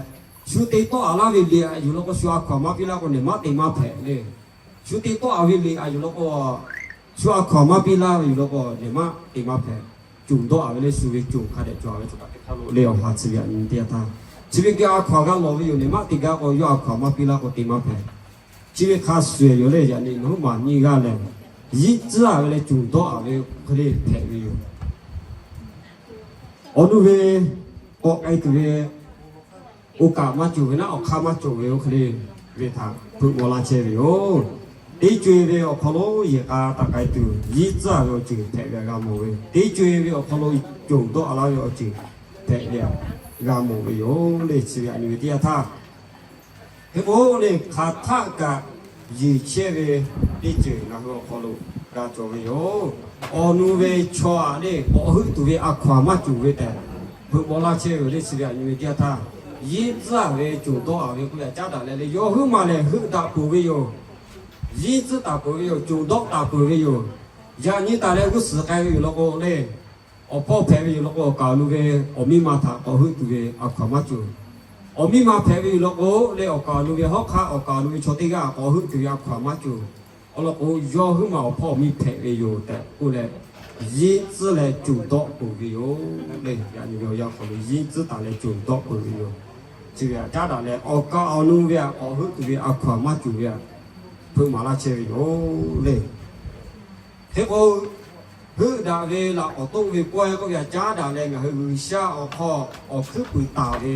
shu te tawˆ a laˇ ve liꞈ aꞈ yuˬ law k'o, shu a hkaw-anˬ maˇ piˇ laˇ k'o, nehˬ maˇ te maˇ hpehꞈ le. Shu te tawˆ a ve liꞈ aꞈ yuˬ law k'o, shu a hkaw-anˬ maˇ piˇ laˇ ve yoˬ law k'o, nehˬ maˇ te maˇ hpehꞈ. Conˬ dawˆ a ve le, shu ve conˬ hk'a dehꞈ cawˬ a ve chaw kaꞈ teˇ hk'aˇ lo le, awˬ ha chi ve aꞈ nyi teˇ yanˇ htaˇ, chi ve geh a hkaw-anˬ g'a lawˬ ve yoˬ, nehˬ maˇ te gaˇ k'o, yawˇ a hkaw-anˬ maˇ piˇ laˇ k'o te maˇ hpehꞈ. Chi ve hk'a shuˍ-ehˍ yoˬ le, yaꞈ nyi nawˬ huiˉ maˬ nyiˇ g'aˇ lehˬ, yinˉ tcuhˉ a ve leh conˬ dawˆ a ve hk'e le hpehꞈ ve yoˬ. Awˬ nu ve k'awꞈ k'ai tuˬ ve oˇ kaꞈ maˇ cawˬ ve naˉ, awˬ hk'aˇ maˇ cawˬ ve oˇ hk'e le ve htaꞈ hpeuꞈ maw laˇ chehˇ ve yoˬ. Teˇ co-e ve awˬ hk'aw lo yehˬ k'a taˍ k'ai tuˬ yinˉ tcuhˉ a ve awˬ ceuˬ hpehꞈ ve aꞈ g'a mawˬ ve, teˇ co-e ve awˬ hk'aw lo conˬ dawˆ a laˇ ve awˬ ceuˬ hpehꞈ ve aꞈ g'a mawˬ ve yoˬ le, chi ve aꞈ nyi ve teˇ yanˇ htaˇ. Hk'e k'o le, hk'aˬ htaˆ kaꞈ yeˬ chehˇ ve teˇ ceuˬ ngaˬ hui awˬ hk'aw lo g'a cawˬ ve yoˬ. Awˬ nu ve chaw aꞈ le k'awꞈ heuˆ tuˬ ve a hkaw-anˬ maˇ cawˬ ve tehꞈ hpeuꞈ maw laˇ chehˇ ve yoˬ le, chi ve aꞈ nyi ve teˇ yanˇ htaˇ. Yinˉ tcuhˉ a ve conˬ dawˆ a ve k'oˆ ve aꞈ caˉ daꞈ leh le, yawˇ huiˉ maˬ lehˬ heuˆ daꞈ peuˬ ve yoˬ. Yinˉ tcuhˉ taˍ peuˬ ve yoˬ, conˬ dawˆ taˍ peuˬ ve yoˬ. Yaꞈ nyi taˍ leh g'uˇ suhˍ k'ai ve yoˬ law k'o le, awˬ hpawˇ hpehꞈ ve yoˬ law k'o, awˬ kaˍ awˬ nu ve awˬ miˇ ma htaꞈ k'awꞈ heuˆ tuˬ ve a hkaw-anˬ maˇ cawˬ. Awˬ miˇ ma hpehꞈ ve yoˬ law k'o le, awˬ kaˍ awˬ nu ve hawˉ hk'aˇ awˬ kaˍ awˬ nu ve chaw teˇ g'aˇ k'awꞈ heuˆ tuˬ ve a hkaw-anˬ maˇ cawˬ. Awˬ lawn k'o, yawˇ huiˉ maˬ awˬ hpawˇ awˬ miˇ hpehꞈ ve yoˬ tehꞈ k'oˆ leh, yinˉ tcuhˉ leh conˬ dawˆ peuˬ ve yoˬ le. Yaꞈ nyi ve awˬ yanˇ hk'aw lo yinˉ tcuhˉ taˍ leh conˬ dawˆ peuˬ ve yoˬ. Chi ve aꞈ caˉ daꞈ leh, awˬ kaˍ awˬ nu ve aꞈ k'awꞈ heuˆ tuˬ ve a hkaw-anˬ maˇ cawˬ ve aꞈ hpeuꞈ maˍ laˇ chehˇ ve yoˬ le. Hk'e k'o, heuˆ daꞈ ve laꞈ k'awꞈ toˆ ve pawehˇ k'oˆ ve aꞈ caˉ daꞈ leh, ngaˬ hui G'uiˬsha awˬ hk'aw awˬ hkuiˉ puiˍ taˍ ve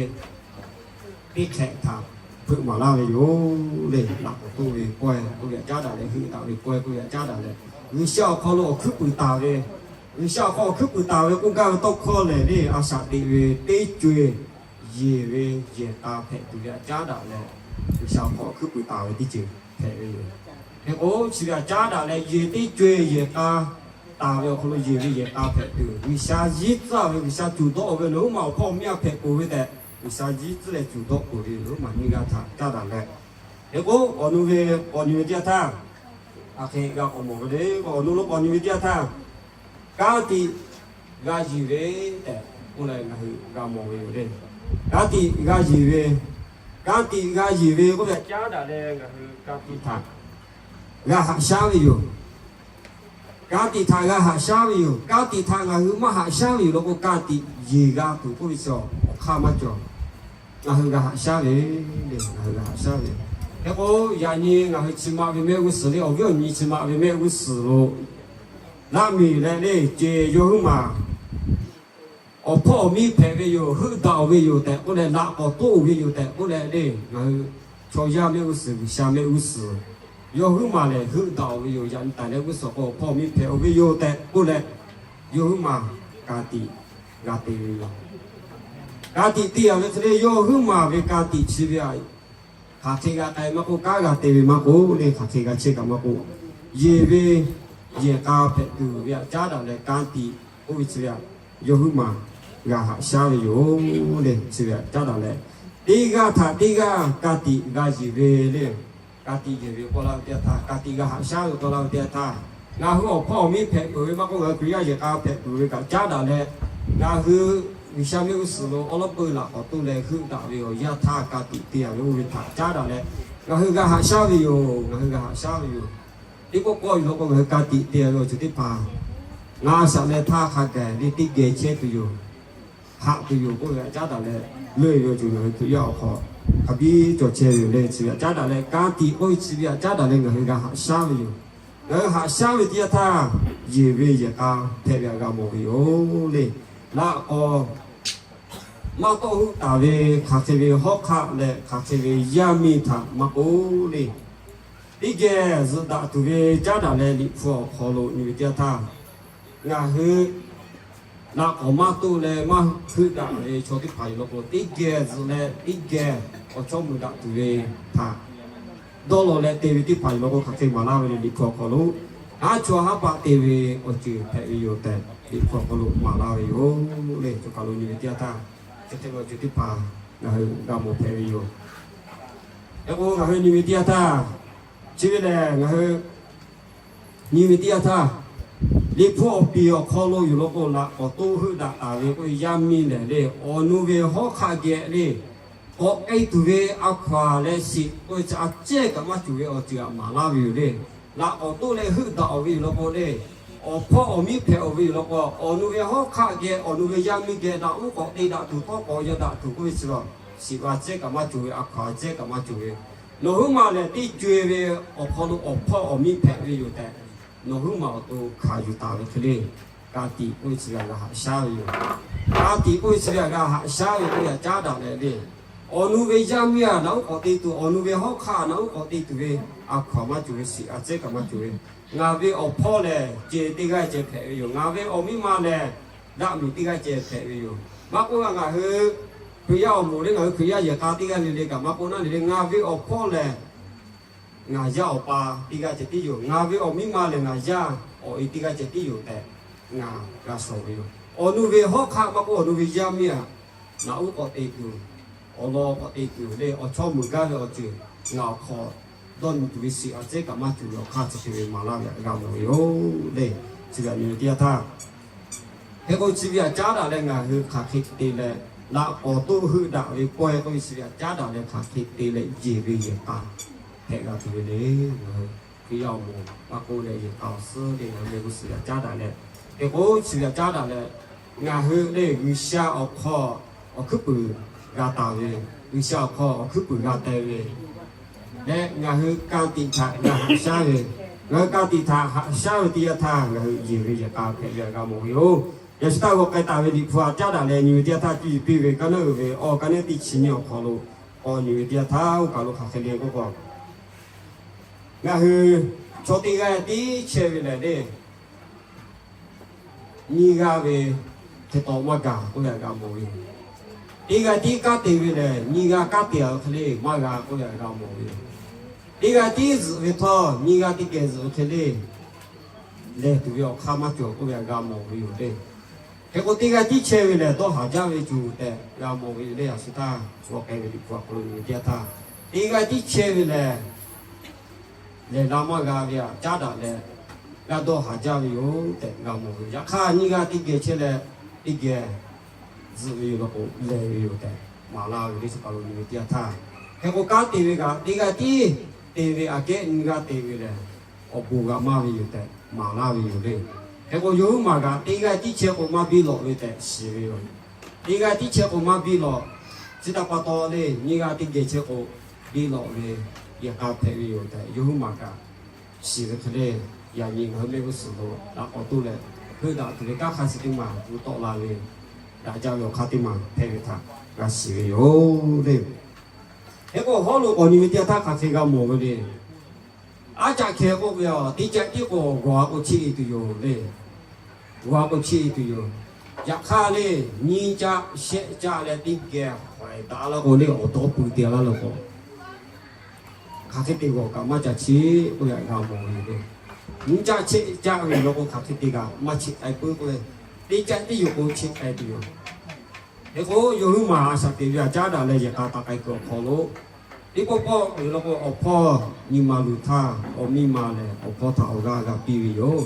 teˇ hk'ehꞈ htaꞈ hpeuꞈ maˍ laˇ ve yoˬ le. Laꞈ k'awꞈ toˆ ve pawehˇ k'oˆ ve aꞈ caˉ daꞈ leh, heuˆ daꞈ ve pawehˇ k'oˆ ve aꞈ caˉ daꞈ leh, G'uiˬsha awˬ hk'aw lo awˬ hkuiˉ puiˍ taˍ ve, G'uiˬsha awˬ hk'aw awˬ hkuiˉ puiˍ taˍ ve k'oˆ gaˇ ve tawˇ hkawˇ lehˬ le, a shaꞈ teꞈ ve teˇ co-e yeˬ ve yehˬ k'a hpehꞈ tuˬ ve aꞈ caˉ daꞈ leh, G'uiˬsha awˬ hk'aw awˬ hkuiˉ puiˍ taˍ ve teˇ ceuˬ hpehꞈ ve yoˬ. Hk'e k'o, chi ve aꞈ caˉ daꞈ leh yeˬ teˇ co-e yehˬ k'a taˍ ve awˬ hk'aw lo yeˬ ve yehˬ k'a hpehꞈ tuˬ, G'uiˬsha yinˉ tcuhˉ ve, G'uiˬsha conˬ dawˆ ve, nawˬ huiˉ maˬ awˬ hpawˇ awˬ miˇ aꞈ hpehꞈ peuˬ ve tehꞈ, G'uiˬsha yinˉ tcuhˉ leh conˬ dawˆ peuˬ ve, nawˬ huiˉ maˬ nyiˇ g'aˇ htaꞈ caˉ daꞈ leh. Hk'e k'o, awˬ nu ve k'awꞈ nyi ve teˇ yanˇ htaˇ, Hk'aˬ hk'e g'a k'awꞈ mawˬ ve le k'o, awˬ nu lo k'awꞈ nyi ve teˇ yanˇ htaˇ, ka tiꞈ g'a yiˬ ve tehꞈ k'oˆ leh ngaˬ hui g'a mawˬ ve yoˬ le. Ka tiꞈ g'a yiˬ ve, ka tiꞈ g'a yiˬ ve k'oˆ ve htaꞈ caˉ daꞈ leh ngaˬ hui ka tiꞈ htaꞈ g'a haꞈ shaˉ ve yoˬ. Ka tiꞈ htaꞈ g'a haꞈ shaˉ ve yoˬ. Ka tiꞈ htaꞈ ngaˬ hui maˇ haꞈ shaˉ ve yoˬ law k'o, ka tiꞈ yeˬ g'a tuˬ k'oˆ ve chi awˬ hk'aˇ maˇ cawˬ. Ngaˬ hui g'a haꞈ shaˉ ve le, ngaˬ hui g'a haꞈ shaˉ ve. Hk'e k'o, yaꞈ nyi ngaˬ hui chi ma ve mehˆ g'uˇ suhˍ le, awˬ viˉ awˬ nyi chi ma ve mehˆ g'uˇ suhˍ lo laˇ miˬ leh le, ceˬ yawˇ huiˉ maˬ awˬ hpawˇ awˬ miˇ hpehꞈ ve yoˬ, heuˆ daꞈ-oˬ ve yoˬ tehꞈ k'oˆ leh, laꞈ k'awꞈ toˆ-oˬ ve yoˬ tehꞈ k'oˆ leh le, ngaˬ hui chaw yaˇ mehˆ g'uˇ suhˍ, G'uiˬsha mehˆ g'uˇ suhˍ, yawˇ huiˉ maˬ lehˬ heuˆ daꞈ-oˬ ve yoˬ, yaꞈ nyi taˍ leh g'uˇ suhˍ k'o awˬ hpawˇ awˬ miˇ hpehꞈ-oˬ ve yoˬ tehꞈ k'oˆ leh, yawˇ huiˉ maˬ ka tiꞈ g'a te ve yoˬ. Ka tiꞈ te-a ve hk'e le, yawˇ huiˉ maˬ ve ka tiꞈ chi ve a, hk'aˬ hk'e g'a k'ai maˇ k'oˆ, kanˉ g'a te ve maˇ k'oˆ le, hk'aˬ hk'e g'a chehˇ kaꞈ maˇ k'oˆ, yeˬ ve yehˬ k'a hpehꞈ tuˬ ve htaꞈ caˉ daꞈ leh, ka tiꞈ k'oˆ ve chi ve a, yawˇ huiˉ maˬ g'a haꞈ shaˉ ve yoˬ le. Chi ve htaꞈ caˉ daꞈ leh, teˇ g'aˇ htaꞈ teˇ g'aˇ ka tiꞈ g'a yeˬ ve le. Ka tiꞈ yeˬ ve k'oˆ laˇ ve teˇ yanˇ htaˇ, ka tiꞈ g'a haꞈ shaˉ ve k'oˆ laˇ ve teˇ yanˇ htaˇ, ngaˬ hui awˬ hpawˇ awˬ miˇ hpehꞈ peuˬ ve maˇ k'oˆ, ngaˬ hui Hkriꞈ yaˇ yehˬ k'a hpehꞈ peuˬ ve kaꞈ caˉ daꞈ leh, ngaˬ hui G'uiˬsha mehˆ g'uˇ suhˍ lo awˉ lawˉ peu laꞈ k'awꞈ toˆ leh heuˆ daꞈ ve awˬ yanˇ htaˇ ka tiꞈ te-a ve oˇ ve htaꞈ caˉ daꞈ leh, ngaˬ hui g'a haꞈ shaˉ ve yoˬ. Ngaˬ hui g'a haꞈ shaˉ ve yoˬ. Teˇ pawˆ pawˆ yuˬ law k'o, ngaˬ hui ka tiꞈ te-a ve awˬ ceuˬ teˇ hpaˍ ngaˬ shaꞈ leh htaˇ hk'a gaˬ ve teˇ geh chehˇ tuˬ yoˬ. Haꞈ tuˬ yoˬ k'oˆ ve htaꞈ caˉ daꞈ leh, leuˆ ve awˬ ceuˬ ngaˬ hui Hkriꞈ yaˇ awˬ hk'aw hk'a biˇ cawˬ chehˇ ve yoˬ le. Chi ve htaꞈ caˉ daꞈ leh, ka tiꞈ k'oˆ ve chi ve htaꞈ caˉ daꞈ leh ngaˬ hui g'a haꞈ shaˉ ve yoˬ. Ngaˬ hui haꞈ shaˉ ve teˇ yanˇ htaˇ, yeˬ ve yehˬ k'a hpehꞈ ve htaꞈ g'a mawˬ ve yoˬ le. Laꞈ k'awꞈ maˇ tawˆ heuˆ taˍ ve hk'aˬ hk'e ve hawˉ hk'aˆ leh hk'aˬ hk'e ve yaˇ miˇ htaꞈ maˇ k'oˆ le, teˇ geh zuhꞈ daꞈ tuˬ ve caˉ daꞈ leh, Liꞈ hpu awˬ hk'aw lo nyi ve teˇ yanˇ htaˇ, ngaˬ hui laꞈ k'awꞈ maˇ toˆ leh maˇ heuˆ daꞈ ve chaw teˇ hpaˍ yoˬ law k'o, teˇ geh zuhꞈ leh teˇ geh awˬ chawˇ mui daꞈ tuˬ ve htaꞈ dawˇ law leh te ve teˇ hpaˍ yoˬ law k'o, hk'aˬ hk'e maˍ laˇ ve le. Liꞈ hpu awˬ hk'aw lo haˉ chawˇ haˉ paˆ te ve awˬ ceuˬ hpehꞈ ve yoˬ tehꞈ, Liꞈ hpu awˬ hk'aw lo maˍ laˇ ve yoˬ le. Choˬ kaˬ lo nyi ve teˇ yanˇ htaˇ, chi hk'e ve awˬ ceuˬ teˇ hpaˍ ngaˬ hui g'a mawˬ hpehꞈ ve yoˬ. Hk'e k'o, ngaˬ hui nyi ve teˇ yanˇ htaˇ, chi ve lehˬ ngaˬ hui nyi ve teˇ yanˇ htaˇ, Liꞈ hpu awˬ piˍ awˬ hk'aw lo yoˬ law k'o, laꞈ k'awꞈ toˆ heuˆ daꞈ taˍ ve k'oˆ ve yaˇ miˇ lehˬ le, awˬ nu ve hawˉ hk'aˆ geh le, k'awꞈ k'ai tuˬ ve a hkaw-anˬ leh shiˍ k'oˆ ve chi a cehˇ kaꞈ maˇ cawˬ ve awˬ ceuˬ htaꞈ maˍ laˇ ve yoˬ le. Laꞈ k'awꞈ toˆ leh heuˆ daꞈ-oˬ ve yoˬ law k'o le, awˬ hpawˇ awˬ miˇ hpehꞈ-oˬ ve yoˬ law k'o, awˬ nu ve hawˉ hk'aˆ geh, awˬ nu ve yaˇ miˇ geh laꞈ uˉ k'awꞈ te daꞈ tuˬ, tawˇ k'awꞈ yaw daꞈ tuˬ k'oˆ ve chi a, shiˍ a cehˇ kaꞈ maˇ cawˬ ve, a hkaw-anˬ a cehˇ kaꞈ maˇ cawˬ ve, nawˬ huiˉ maˬ lehˬ teˇ co-e ve awˬ hk'aw lo awˬ hpawˇ awˬ miˇ hpehꞈ ve yoˬ tehꞈ, nawˬ huiˉ maˬ awˬ to hkanˍ yuˬ taˍ ve hk'e le. Ka tiꞈ k'oˆ ve chi ve htaꞈ g'a haꞈ shaˉ ve yoˬ. Ka tiꞈ k'oˆ ve chi ve htaꞈ g'a haꞈ shaˉ ve k'oˆ ve htaꞈ caˉ daꞈ leh le, awˬ nu ve yaˇ miˇ-a naꞈ uˉ k'awꞈ te tuˬ, awˬ nu ve hawˉ hk'aˆ naꞈ uˉ k'awꞈ te tuˬ ve, a hkaw-anˬ maˇ cawˬ ve, shiˍ a cehˇ kaꞈ maˇ cawˬ ve, ngaˬ ve awˬ hpawˇ lehˬ ceˬ teˇ g'aˇ ceh hpehꞈ ve yoˬ. Ngaˬ ve awˬ miˇ ma lehˬ daˆ miˬ teˇ g'aˇ ceh hpehꞈ ve yoˬ. Maˇ k'oˆ, ngaˬ hui Hkriꞈ yaˇ awˬ moˍ le, ngaˬ hui Hkriꞈ yaˇ yehˬ k'a teˇ g'aˇ le le kaꞈ maˇ k'oˆ naˉ le le, ngaˬ ve awˬ hpawˇ lehˬ ngaˬ yaˇ awˬ pa teˇ g'aˇ ceh tiˉ yoˬ. Ngaˬ ve awˬ miˇ ma lehˬ ngaˬ yaˇ awˬ e teˇ g'aˇ ceh tiˉ yoˬ tehꞈ ngaˬ g'a shawˍ ve yoˬ. Awˬ nu ve hawˉ hk'aˆ maˇ k'oˆ, awˬ nu ve yaˇ miˇ-a naꞈ uˉ k'awꞈ te tuˬ, awˬ lawn k'awꞈ te tuˬ le, awˬ chawˇ mui gaˇ ve awˬ ceuˬ ngaˬ awˬ hk'aw dawˇ nyi tuˬ ve shiˍ a cehˇ kaꞈ maˇ cawˬ ve awˬ hk'aˇ chi hk'e ve maˍ laˇ ve htaꞈ g'a mawˬ ve yoˬ le. Chi ve htaꞈ nyi ve teˇ yanˇ htaˇ, hk'e k'o chi ve htaꞈ caˉ daꞈ leh ngaˬ hui hk'aˬ hk'e te leh, laꞈ k'awꞈ toˆ heuˆ daꞈ ve pawehˇ k'oˆ ve chi ve htaꞈ caˉ daꞈ leh hk'aˬ hk'e te leh yeˬ ve yehˬ k'a hpehꞈ g'a tuˬ ve le. Ngaˬ hui Hkriꞈ yaˇ awˬ moˍ maˇ k'oˆ leh yehˬ k'a awˬ suhˉ le ngaˬ hui mehˆ g'uˇ suhˍ htaꞈ caˉ daꞈ leh, hk'e k'o chi ve htaꞈ caˉ daꞈ leh, ngaˬ hui le G'uiˬsha awˬ hk'aw awˬ hkuiˉ puiˍ g'a taˍ ve, G'uiˬsha awˬ hk'aw awˬ hkuiˉ puiˍ g'a teh ve leh, ngaˬ hui ka tiꞈ htaꞈ g'a haꞈ shaˉ ve, ngaˬ hui ka tiꞈ htaꞈ haꞈ shaˉ ve teˇ yanˇ htaˇ ngaˬ hui yeˬ ve yehˬ k'a hpehꞈ ve htaꞈ g'a mawˬ ve yoˬ. Yaꞈ shu htaˇ g'aw k'ai taˍ ve Liꞈ hpu htaꞈ caˉ daꞈ leh nyi ve teˇ yanˇ htaˇ, cuˇ yiˍ piˇ ve ka naˉ uiˍ ve awˬ ka naˉ teˇ chi nyiˇ awˬ hk'aw lo k'awꞈ nyi ve teˇ yanˇ htaˇ, oˇ kaˬ lo hk'aˬ hk'e le k'oˆ k'o, ngaˬ hui chaw teˇ g'aˇ tiˉ chehˇ ve lehˬ le, nyiˇ g'aˇ ve hk'e taw maˇ gaˬ k'oˆ ve htaꞈ g'a mawˬ ve yoˬ. Teˇ g'aˇ tiˉ kanˉ te ve lehˬ, nyiˇ g'aˇ kanˉ te-a ve hk'e le maˇ g'a k'oˆ ve htaꞈ g'a mawˬ ve yoˬ. Teˇ g'aˇ tiˉ zuhꞈ ve htawˇ, nyiˇ g'aˇ teˇ geh zuhꞈ ve hk'e le lehˬ tuˬ ve awˬ hk'aˇ maˇ cawˬ k'oˆ ve htaꞈ g'a mawˬ ve yoˬ le. Hk'e k'o, teˇ g'aˇ tiˉ chehˇ ve lehˬ, dawˇ haˍ jaˇ ve cuˬ tehꞈ g'a mawˬ ve yoˬ le. Yaꞈ shu htaˇ g'aw k'ai ve Liꞈ hpu awˬ hk'aw lo nyi ve teˇ yanˇ htaˇ, teˇ g'aˇ tiˉ chehˇ ve lehˬ, lehˬ la maˇ g'a ve htaꞈ caˉ daꞈ leh g'a dawˇ haˍ jaˇ ve yoˬ tehꞈ g'a mawˬ ve. Yaꞈ hk'aˇ, nyiˇ g'aˇ teˇ geh chehˇ leh teˇ geh zuhꞈ ve yoˬ law k'o, lehˬ ve yoˬ tehꞈ maˍ laˇ ve le. Chi pa taw nyi ve teˇ yanˇ htaˇ, hk'e k'o kanˉ te ve kaꞈ teˇ g'aˇ tiˉ te ve aꞈ kehˉ nyiˇ g'aˇ te ve lehˬ, awˬ bon g'a maˇ ve yoˬ tehꞈ maˍ laˇ ve yoˬ le. Hk'e k'o yawˇ huiˉ maˬ kaꞈ teˇ g'aˇ tiˉ chehˇ k'o maˇ biˇ lawꞈ ve tehꞈ shiˍ ve yoˬ. Teˇ g'aˇ tiˉ chehˇ k'o maˇ biˇ lawꞈ. Chi htaꞈ pa taw le, nyiˇ g'aˇ teˇ geh chehˇ k'o biˇ lawꞈ ve yehˬ k'a hpehꞈ ve yoˬ tehꞈ yawˇ huiˉ maˬ kaꞈ shiˍ ve hk'e le. Yaꞈ nyi ngaˬ hui mehˆ g'uˇ suhˍ lo daꞈ k'awꞈ toˇ leh, heuˆ daꞈ tuˬ ve kanˉ hk'a shuˍ teˇ maˬ gu tawˆ la ve, daꞈ jaˇ ve awˬ hk'aˇ teˇ maˬ hpehꞈ ve htaꞈ g'a shiˍ ve yoˬ le. Hk'e k'o hawˉ lo k'awꞈ nyi ve teˇ yanˇ htaˇ hk'aˬ hk'e g'a mawˬ ve le. Aˉ caˆ hkeh k'oˆ ve a, teˇ caˆ tiˉ k'o g'awˬ a k'o chiˇ e tuˬ yoˬ le. G'awˬ a k'o chiˇ e tuˬ yoˬ. Yaꞈ hk'aˇ le, nyiˇ caˆ shehˆ caˆ leh teˇ geh hawehˬ daꞈ laˇ k'o le, awˬ dawˇ pui te laˇ lo k'o, hk'aˬ hk'e te g'awˬ kaꞈ maˇ ca chiˇ k'oˆ ve htaꞈ g'a mawˬ ve yoˬ le. Nyiˇ caˆ shehˆ caˆ ve law k'o hk'aˬ hk'e te kaꞈ maˇ chiˇ k'ai puiˉ k'oˆ ve, teˇ caˆ tiˉ yoˬ k'o chiˇ k'ai tuˬ yoˬ. Hk'e k'o yawˇ huiˉ maˬ a shaꞈ teꞈ ve htaꞈ caˉ daꞈ leh yehˬ k'a taˍ k'ai kuiˬ awˬ hk'aw lo, teˇ pawˆ pawˆ ve law k'o awˬ hpawˇ nyi ma luˬ htaˇ awˬ miˇ ma lehˬ awˬ hpawˇ htaꞈ awˬ g'aˇ g'a piˇ ve yoˬ.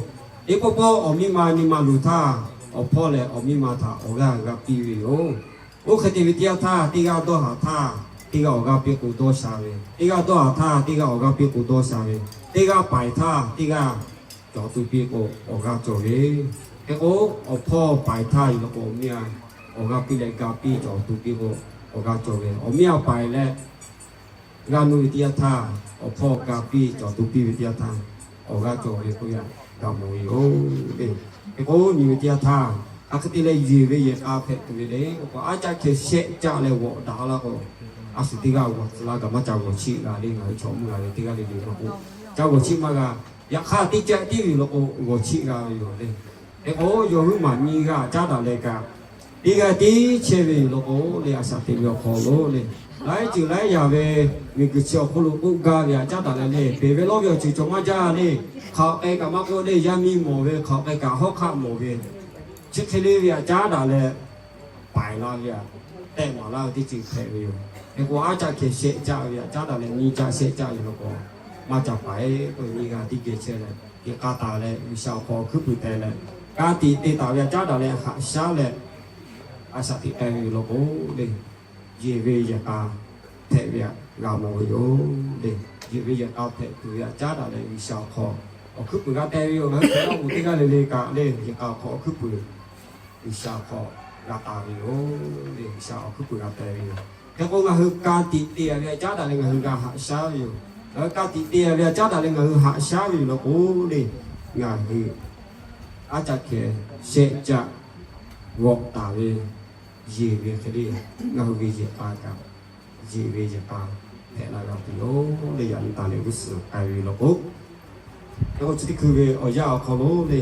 Teˇ pawˆ pawˆ awˬ miˇ ma nyi ma luˬ htaˇ awˬ hpawˇ lehˬ awˬ miˇ ma htaꞈ awˬ g'aˇ g'a piˇ ve yoˬ. Oˇ hk'e te ve teˇ yanˇ htaˇ, teˇ g'aˇ dawˇ haˍ htaˇ teˇ g'aˇ awˬ g'aˇ piˇ k'o dawˇ sha ve, teˇ g'aˇ dawˇ haˍ htaˇ teˇ g'aˇ awˬ g'aˇ piˇ k'o dawˇ sha ve, teˇ g'aˇ paiˍ htaˇ teˇ g'aˇ cawˬ tu piˇ k'o awˬ g'aˇ cawˬ ve. Hk'e k'o, awˬ hpawˇ paiˍ htaˇ yoˬ law k'o awˬ miˇ a awˬ g'aˇ piˇ leh ga piˇ cawˬ tu piˇ k'o awˬ g'aˇ cawˬ ve. Awˬ miˇ a paiˍ leh g'a nuˇ ve teˇ yanˇ htaˇ, awˬ hpawˇ ga piˇ cawˬ tu piˇ ve teˇ yanˇ htaˇ, awˬ g'aˇ cawˬ ve k'oˆ ve htaꞈ g'a mawˬ ve yoˬ le. Hk'e k'o nyi ve teˇ yanˇ htaˇ, hk'aˬ hk'e te leh yeˬ ve yehˬ k'a hpehꞈ tuˬ ve le k'o, aˉ caˆ hkeh shehˆ caˆ leh g'awˬ daꞈ laˇ k'o, a shu teˇ g'aˇ g'awˬ tcuh laˇ kaꞈ maˇ ca g'awˬ chiˆ g'a le. Ngaˬ hui chaw mvuhˇ g'a ve teˇ g'aˇ le le law k'o, ca g'awˬ chiˆ maˇ g'a. Yaꞈ hk'aˇ teˇ caˆ tiˉ ve law k'o g'awˬ chiˆ g'a ve yoˬ le. Hk'e k'o yawˇ huiˉ maˬ nyiˇ g'aˇ caˉ daꞈ leh kaꞈ, teˇ g'aˇ tiˉ chehˇ ve yoˬ law k'o le, a shaꞈ teꞈ ve awˬ hk'aw lo le, laiˉ ceuˬ laiˉ yaˬ ve miˬguiˬ chi awˬ hk'oˆ lo k'oˆ gaˇ ve htaꞈ caˉ daꞈ leh le, peˬ ve lawˇ ve awˬ ceuˬ cawˬ maˇ jaˇ le. Hk'aˬ k'ai kaꞈ maˇ k'oˆ le, yaˇ miˇ mawˬ ve hk'aˬ k'ai kaꞈ hawˉ hk'aˆ mawˬ ve, chi hk'e le ve htaꞈ caˉ daꞈ leh paiˍ la ve htaꞈ tehˆ maˍ laˇ ve teˇ ceuˬ hpehꞈ ve yoˬ. Hk'e k'o aˉ caˆ hkeh shehˆ caˆ ve htaꞈ caˉ daꞈ leh nyiˇ caˆ shehˆ caˆ ve law k'o, maˇ ca paiˍ k'oˆ ve, nyiˇ g'aˇ teˇ geh chehˇ leh yehˬ k'a taˍ leh G'uiˬsha awˬ hk'aw hkuiˉ puiˍ teh leh, ka tiꞈ te taˍ ve htaꞈ caˉ daꞈ leh haꞈ shaˉ leh a shaꞈ teꞈ k'ai ve yoˬ law k'o le, yeˬ ve yehˬ k'a hpehꞈ ve htaꞈ g'a mawˬ ve yoˬ le. Yeˬ ve yehˬ k'a hpehꞈ tuˬ ve htaꞈ caˉ daꞈ leh G'uiˬsha awˬ hk'aw awˬ hkuiˉ puiˍ g'a teh ve yoˬ. Ngaˬ hui hk'e laˇ k'o teˇ g'aˇ le le kaꞈ le, yehˬ k'a awˬ hk'aw awˬ hkuiˉ puiˍ G'uiˬsha hk'aw g'a taˍ ve yoˬ le. G'uiˬsha awˬ hkuiˉ puiˍ g'a teh ve yoˬ. Hk'e k'o ngaˬ hui ka tiꞈ te ve htaꞈ caˉ daꞈ leh ngaˬ hui g'a haꞈ shaˉ ve yoˬ. Ngaˬ hui ka tiꞈ te ve htaꞈ caˉ daꞈ leh ngaˬ hui haꞈ shaˉ ve yoˬ law k'o le, ngaˬ hui aˉ caˆ hkeh shehˆ caˆ g'awꞈ taˍ ve yeˬ ve hk'e le, ngaˬ hui ve yehˬ k'a kaꞈ yeˬ ve yehˬ k'a hpehꞈ la g'a tuˬ yoˬ le. Yaꞈ nyi taˍ leh g'uˇ suhˍ k'ai ve law k'o, hk'e k'o chi teˇ hkui ve awˬ yanˇ awˬ hk'aw lo le,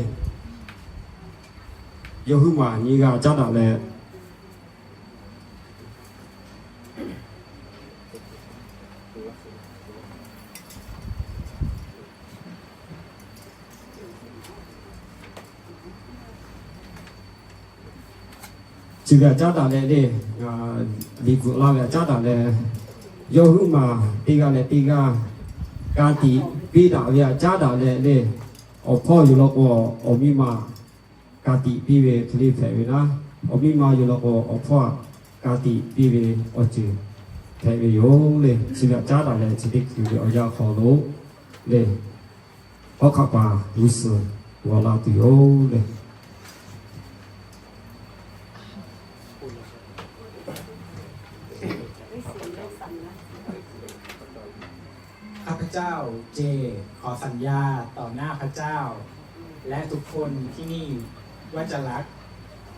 yawˇ huiˉ maˬ nyiˇ g'aˇ caˉ daꞈ leh စံပြ caˉ taˍ leh le, liꞈ bvuhꞈ la ve htaꞈ caˉ taˍ leh, yawˇ huiˉ maˬ teˇ g'aˇ leh teˇ g'aˇ ka tiꞈ piˇ daꞈ ve htaꞈ caˉ taˍ leh le, awˬ hpawˇ yuˬ law k'o, awˬ miˇ ma ka tiꞈ piˇ ve hk'e le hpehꞈ ve naˉ, awˬ miˇ ma yuˬ law k'o, awˬ hpawˇ ka tiꞈ piˇ ve awˬ ceuˬ hpehꞈ ve yoˬ le. Chi ve htaꞈ caˉ taˍ leh chi teˇ hkui ve awˬ yanˇ hk'aw lo le, hawˉ hk'aˆ paˍ g'uˇ suhˍ g'aw la tuˬ yoˬ le. ข้าพเจ้าเจขอสัญญาต่อหน้าพระเจ้าและทุกคนที่นี่ว่าจะรัก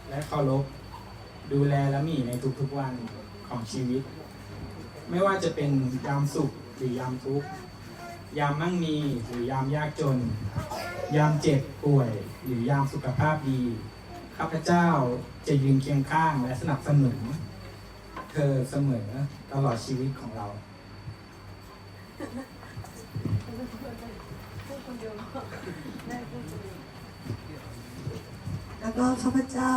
และเคารพดูแลและมีในทุกๆวันของชีวิต ไม่ว่าจะเป็นยามสุขหรือยามทุกข์ ยามมั่งมีหรือยามยากจน ยามเจ็บป่วยหรือยามสุขภาพดี ข้าพเจ้าจะยืนเคียงข้างและสนับสนุนเธอเสมอตลอดชีวิตของเรา แล้วก็ข้าพเจ้า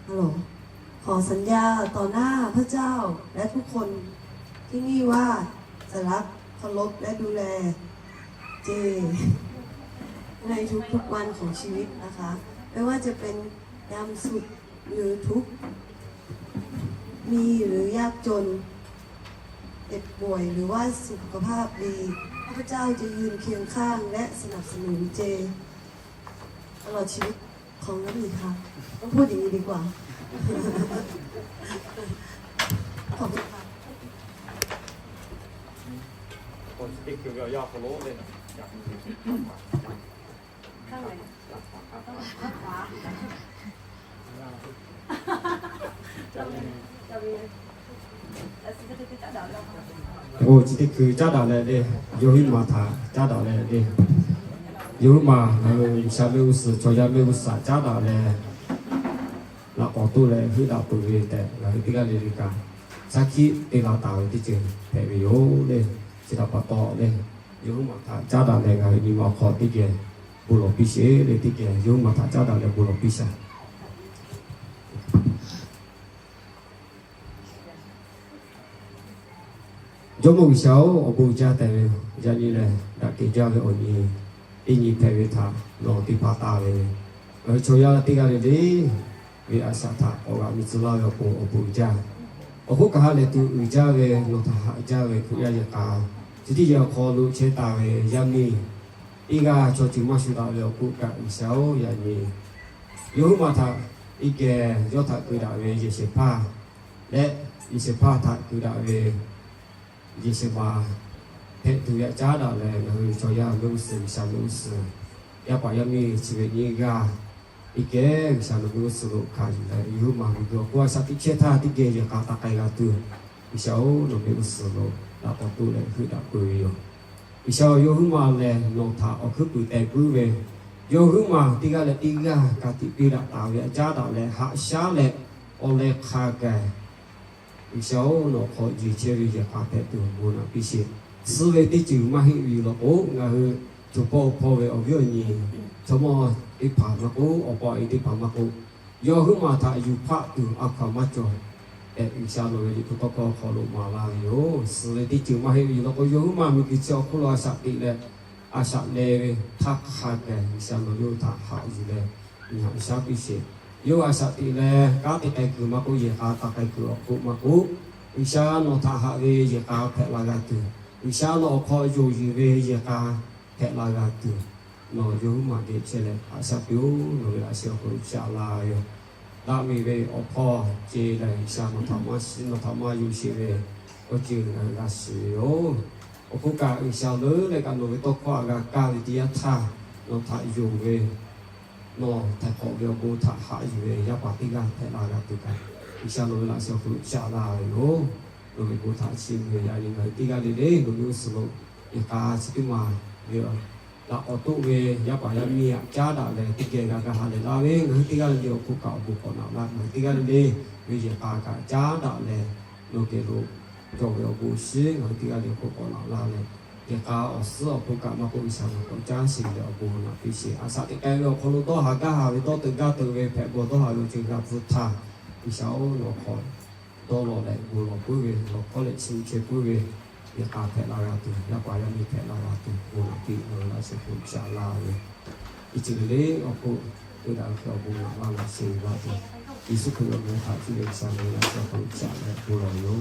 ฮัลโหล ขอสัญญาต่อหน้าพระเจ้าและทุกคนที่นี่ว่าจะรัก เคารพและดูแลเจ ในทุกๆวันของชีวิตนะคะ ไม่ว่าจะเป็นยามสุขหรือทุกข์ มีหรือยากจน เจ็บป่วยหรือว่าสุขภาพดี ข้าพเจ้าจะยืนเคียงข้างและสนับสนุนเจ ตลอดชีวิตของน้องหมีค่ะ ต้องพูดอย่างนี้ดีกว่า ขอบคุณค่ะ ข้างไหน Oˇ chi teˇ hkui caˉ daꞈ leh le, yawˇ huiˉ maˬ htaꞈ caˉ daꞈ leh le. Yawˇ huiˉ maˬ ngaˬ hui G'uiˬsha mehˆ g'uˇ suhˍ chaw yaˇ mehˆ g'uˇ suhˍ caˉ daꞈ leh, laꞈ k'awꞈ toˆ leh heuˆ daꞈ peuˬ ve tehꞈ ngaˬ hui teˇ g'aˇ le le kaꞈ shaˉ hkiˆ te la taˍ ve teˇ ceuˬ hpehꞈ ve yoˬ le. Chi htaꞈ pa taw le, yawˇ huiˉ maˬ htaꞈ caˉ daꞈ leh ngaˬ hui nyi ma awˬ hk'aw teˇ geh bon lawˬ piˇ sheˍ le. Teˇ geh yawˇ huiˉ maˬ htaꞈ caˉ daꞈ leh bon lawˬ piˇ shaˍ. Jawˇmawˇ G'uiˬsha-oˬ, awˬ bon jaˇ tehꞈ ve, yaꞈ nyi lehˬ daꞈ kehˬ jaˇ ve awˬ nyi teˇ nyi hpehꞈ ve htaꞈ nawˬ te hpanˍ taˍ ve, ngaˬ hui chaw yaˇ teˇ g'aˇ le le ve a shaꞈ htaꞈ k'awꞈ g'aꞈ mi tcuh laˇ ve awˬ pon awˬ bon jaˇ. Awˬ hk'oˆ kaꞈ ha lehˬ tuˬ uiˍ jaˇ ve nawˬ htaꞈ haꞈ jaˇ ve Hkriꞈ yaˇ yehˬ k'a chi teˇ yehˬ awˬ hk'aw lo chehˇ taˍ ve yaˇ miˇ teˇ g'aˇ chaw ceuˬ maˇ shu daꞈ ve awˬ hk'oˆ kaꞈ G'uiˬsha-oˬ, yaꞈ nyi yawˇ huiˉ maˬ htaꞈ teˇ geh yawˇ htaꞈ keu daꞈ ve yehˬ shehˍ hpaˇ leh yehˬ shehˍ hpaˇ htaꞈ keu daꞈ ve yehˬ shehˍ hpaˇ hpehꞈ tuˬ yaꞈ caˉ daꞈ leh, ngaˬ hui chaw yaˇ mehˆ g'uˇ suhˍ, G'uiˬsha mehˆ g'uˇ suhˍ, yaˇ paˍ yaˇ miˇ chi ve nyiˇ g'aˇ teˇ geh G'uiˬsha nawˬ mehˆ g'uˇ suhˍ lo hkanˍ yuˬ leh, yawˇ huiˉ maˬ ve awˬ hk'oˆ a shaꞈ teꞈ chehˇ htaˇ teˇ geh yehˬ k'a taꞈ k'ai g'a tuˬ, G'uiˬsha-oˬ, nawˬ mehˆ g'uˇ suhˍ lo laꞈ k'awꞈ toˆ leh heuˆ daꞈ peuˬ ve yoˬ. G'uiˬsha-oˬ, yawˇ huiˉ maˬ lehˬ nawˬ htaꞈ awˬ hkuiˉ puiˍ tehꞈ puiˉ ve, yawˇ huiˉ maˬ teˇ g'aˇ leh teˇ g'aˇ ka tiꞈ piˇ daꞈ taˍ ve a caˉ daꞈ leh haꞈ shaˉ leh awˬ leh hk'a gaˬ G'uiˬsha-oˬ, nawˬ hk'aw jeˬ chehˇ ve yehˬ k'a hpehꞈ tuˬ bon naꞈ piˇ sheˍ. Suh ve teˇ ceuˬ maˇ heˆ ve yoˬ law k'o, ngaˬ hui cawˬ pawˆ awˬ hpawˇ ve awˬ viˉ awˬ nyi, chaw mawˇ teˇ hpaˍ maˇ k'oˆ, awˬ pa awˬ e teˇ hpaˍ maˇ k'oˆ, yawˇ huiˉ maˬ htaꞈ yuˬ hpaˆ tuˬ a hkaw aˬ maˇ cawˬ tehꞈ, G'uiˬsha nawˬ ve liꞈ hpu tawˇ hkawˇ awˬ hk'aw lo maˍ laˇ ve yoˬ. Suh ve teˇ ceuˬ maˇ heˆ ve yoˬ law k'o, yawˇ huiˉ maˬ miˬguiˬ chi awˬ hk'oˆ lo a shaꞈ teꞈ leh, a shaꞈ leh ve htaˇ hk'a gaˬ G'uiˬsha nawˬ yawˇ htaꞈ haꞈ yuˬ leh nyi haꞈ shaˉ piˇ sheˍ. Yawˇ a shaꞈ teꞈ leh kanˉ te k'ai kuiˬ maˇ k'oˆ, yehˬ k'a taꞈ k'ai kuiˬ awˬ hk'oˆ maˇ k'oˆ, G'uiˬsha nawˬ htaꞈ haꞈ ve yehˬ k'a hpehꞈ la g'a tuˬ, G'uiˬsha nawˬ awˬ hk'aw yonˍ yuˬ ve yehˬ k'a hpehꞈ la g'a tuˬ, nawˬ yawˇ huiˉ maˬ geh chehˇ leh haꞈ shaˉ piˇ-oˬ. Nawˬ ve laꞈ sheh awˬ hk'aw lo caꞈ la ve yoˬ. Daꞈ ve awˬ hpawˇ ce leh G'uiˬsha nawˬ htaꞈ maˇ shiˍ, nawˬ htaꞈ maˇ yonˍ sheˍ ve awˬ ceuˬ ngaˬ hui g'a shiˍ ve yoˬ. Awˬ hk'oˆ kaꞈ G'uiˬsha leuˉ leh kaꞈ nawˬ ve tawˇ hkawˇ htaꞈ g'a kaˇ ve teˇ yanˇ htaˇ, nawˬ htaꞈ yonˍ ve, nawˬ htaiˍ hk'awꞈ ve awˬ bon htaꞈ haꞈ yuˬ ve yaˇ paˍ teˇ g'aˇ hpehꞈ la g'a tuˬ kaꞈ, G'uiˬsha nawˬ ve laꞈ sheh awˬ hk'aw lo caꞈ la ve yoˬ. Nawˬ ve bon htaꞈ chiˇ mvuh ve yaꞈ nyi ngaˬ hui teˇ g'aˇ le le nawˬ ve g'uˇ suhˍ lo yehˬ k'a chi teˇ maˬ ve laꞈ k'awꞈ toˆ ve yaˇ paˍ yaˇ miˇ aꞈ caˉ daꞈ leh teˇ geh g'a ga ha lehˬ laˇ ve, ngaˬ hui teˇ g'aˇ le le awˬ hk'oˆ kaꞈ awˬ bon k'awꞈ naꞈ laˇ. Ngaˬ hui teˇ g'aˇ le le ve yehˬ k'a kaꞈ caˉ daꞈ leh nawˬ geh lo cawˬ ve awˬ bon shiˉ ngaˬ hui teˇ g'aˇ le awˬ hk'oˆ k'awꞈ naꞈ laˇ leh, yehˬ k'a awˬ suhˉ awˬ hk'oˆ kaꞈ maˇ k'oˆ, G'uiˬsha nawˬ k'awꞈ caˉ sheˍ leh awˬ bon naꞈ piˇ sheˍ. A shaꞈ teꞈ k'ai ve awˬ hk'aw lo dawˇ haˍ gaˇ haˍ ve dawˇ teuꞈ gaˇ teuꞈ ve hpehꞈ bawˬ dawˇ haˍ ve awˬ ceuˬ g'a hpfuhˇ htaˇ, G'uiˬsha-oˬ, nawˬ hk'aw dawˇ lawˬ leh bon lawˬ puiˉ ve, lawˬ hkawˇ leh chi chehˇ puiˉ ve, yehˬ k'a hpehꞈ la g'a tuˬ, yaˇ paˍ yaˇ miˇ hpehꞈ la g'a tuˬ, bon naꞈ piˇ nawˬ ve laꞈ sheh hk'aw lo caꞈ la ve yoˬ. Teˇ ceuˬ le le awˬ hk'oˆ keu daꞈ ve hk'e awˬ bon naꞈ laˇ leh sheˍ g'a tuˬ, Yeˍsuˆ Hkriꞈ ve awˬ meh htaꞈ cuˇ leh G'uiˬsha nawˬ ve laꞈ sheh hk'aw lo caꞈ leh bon lawˬ ve yoˬ.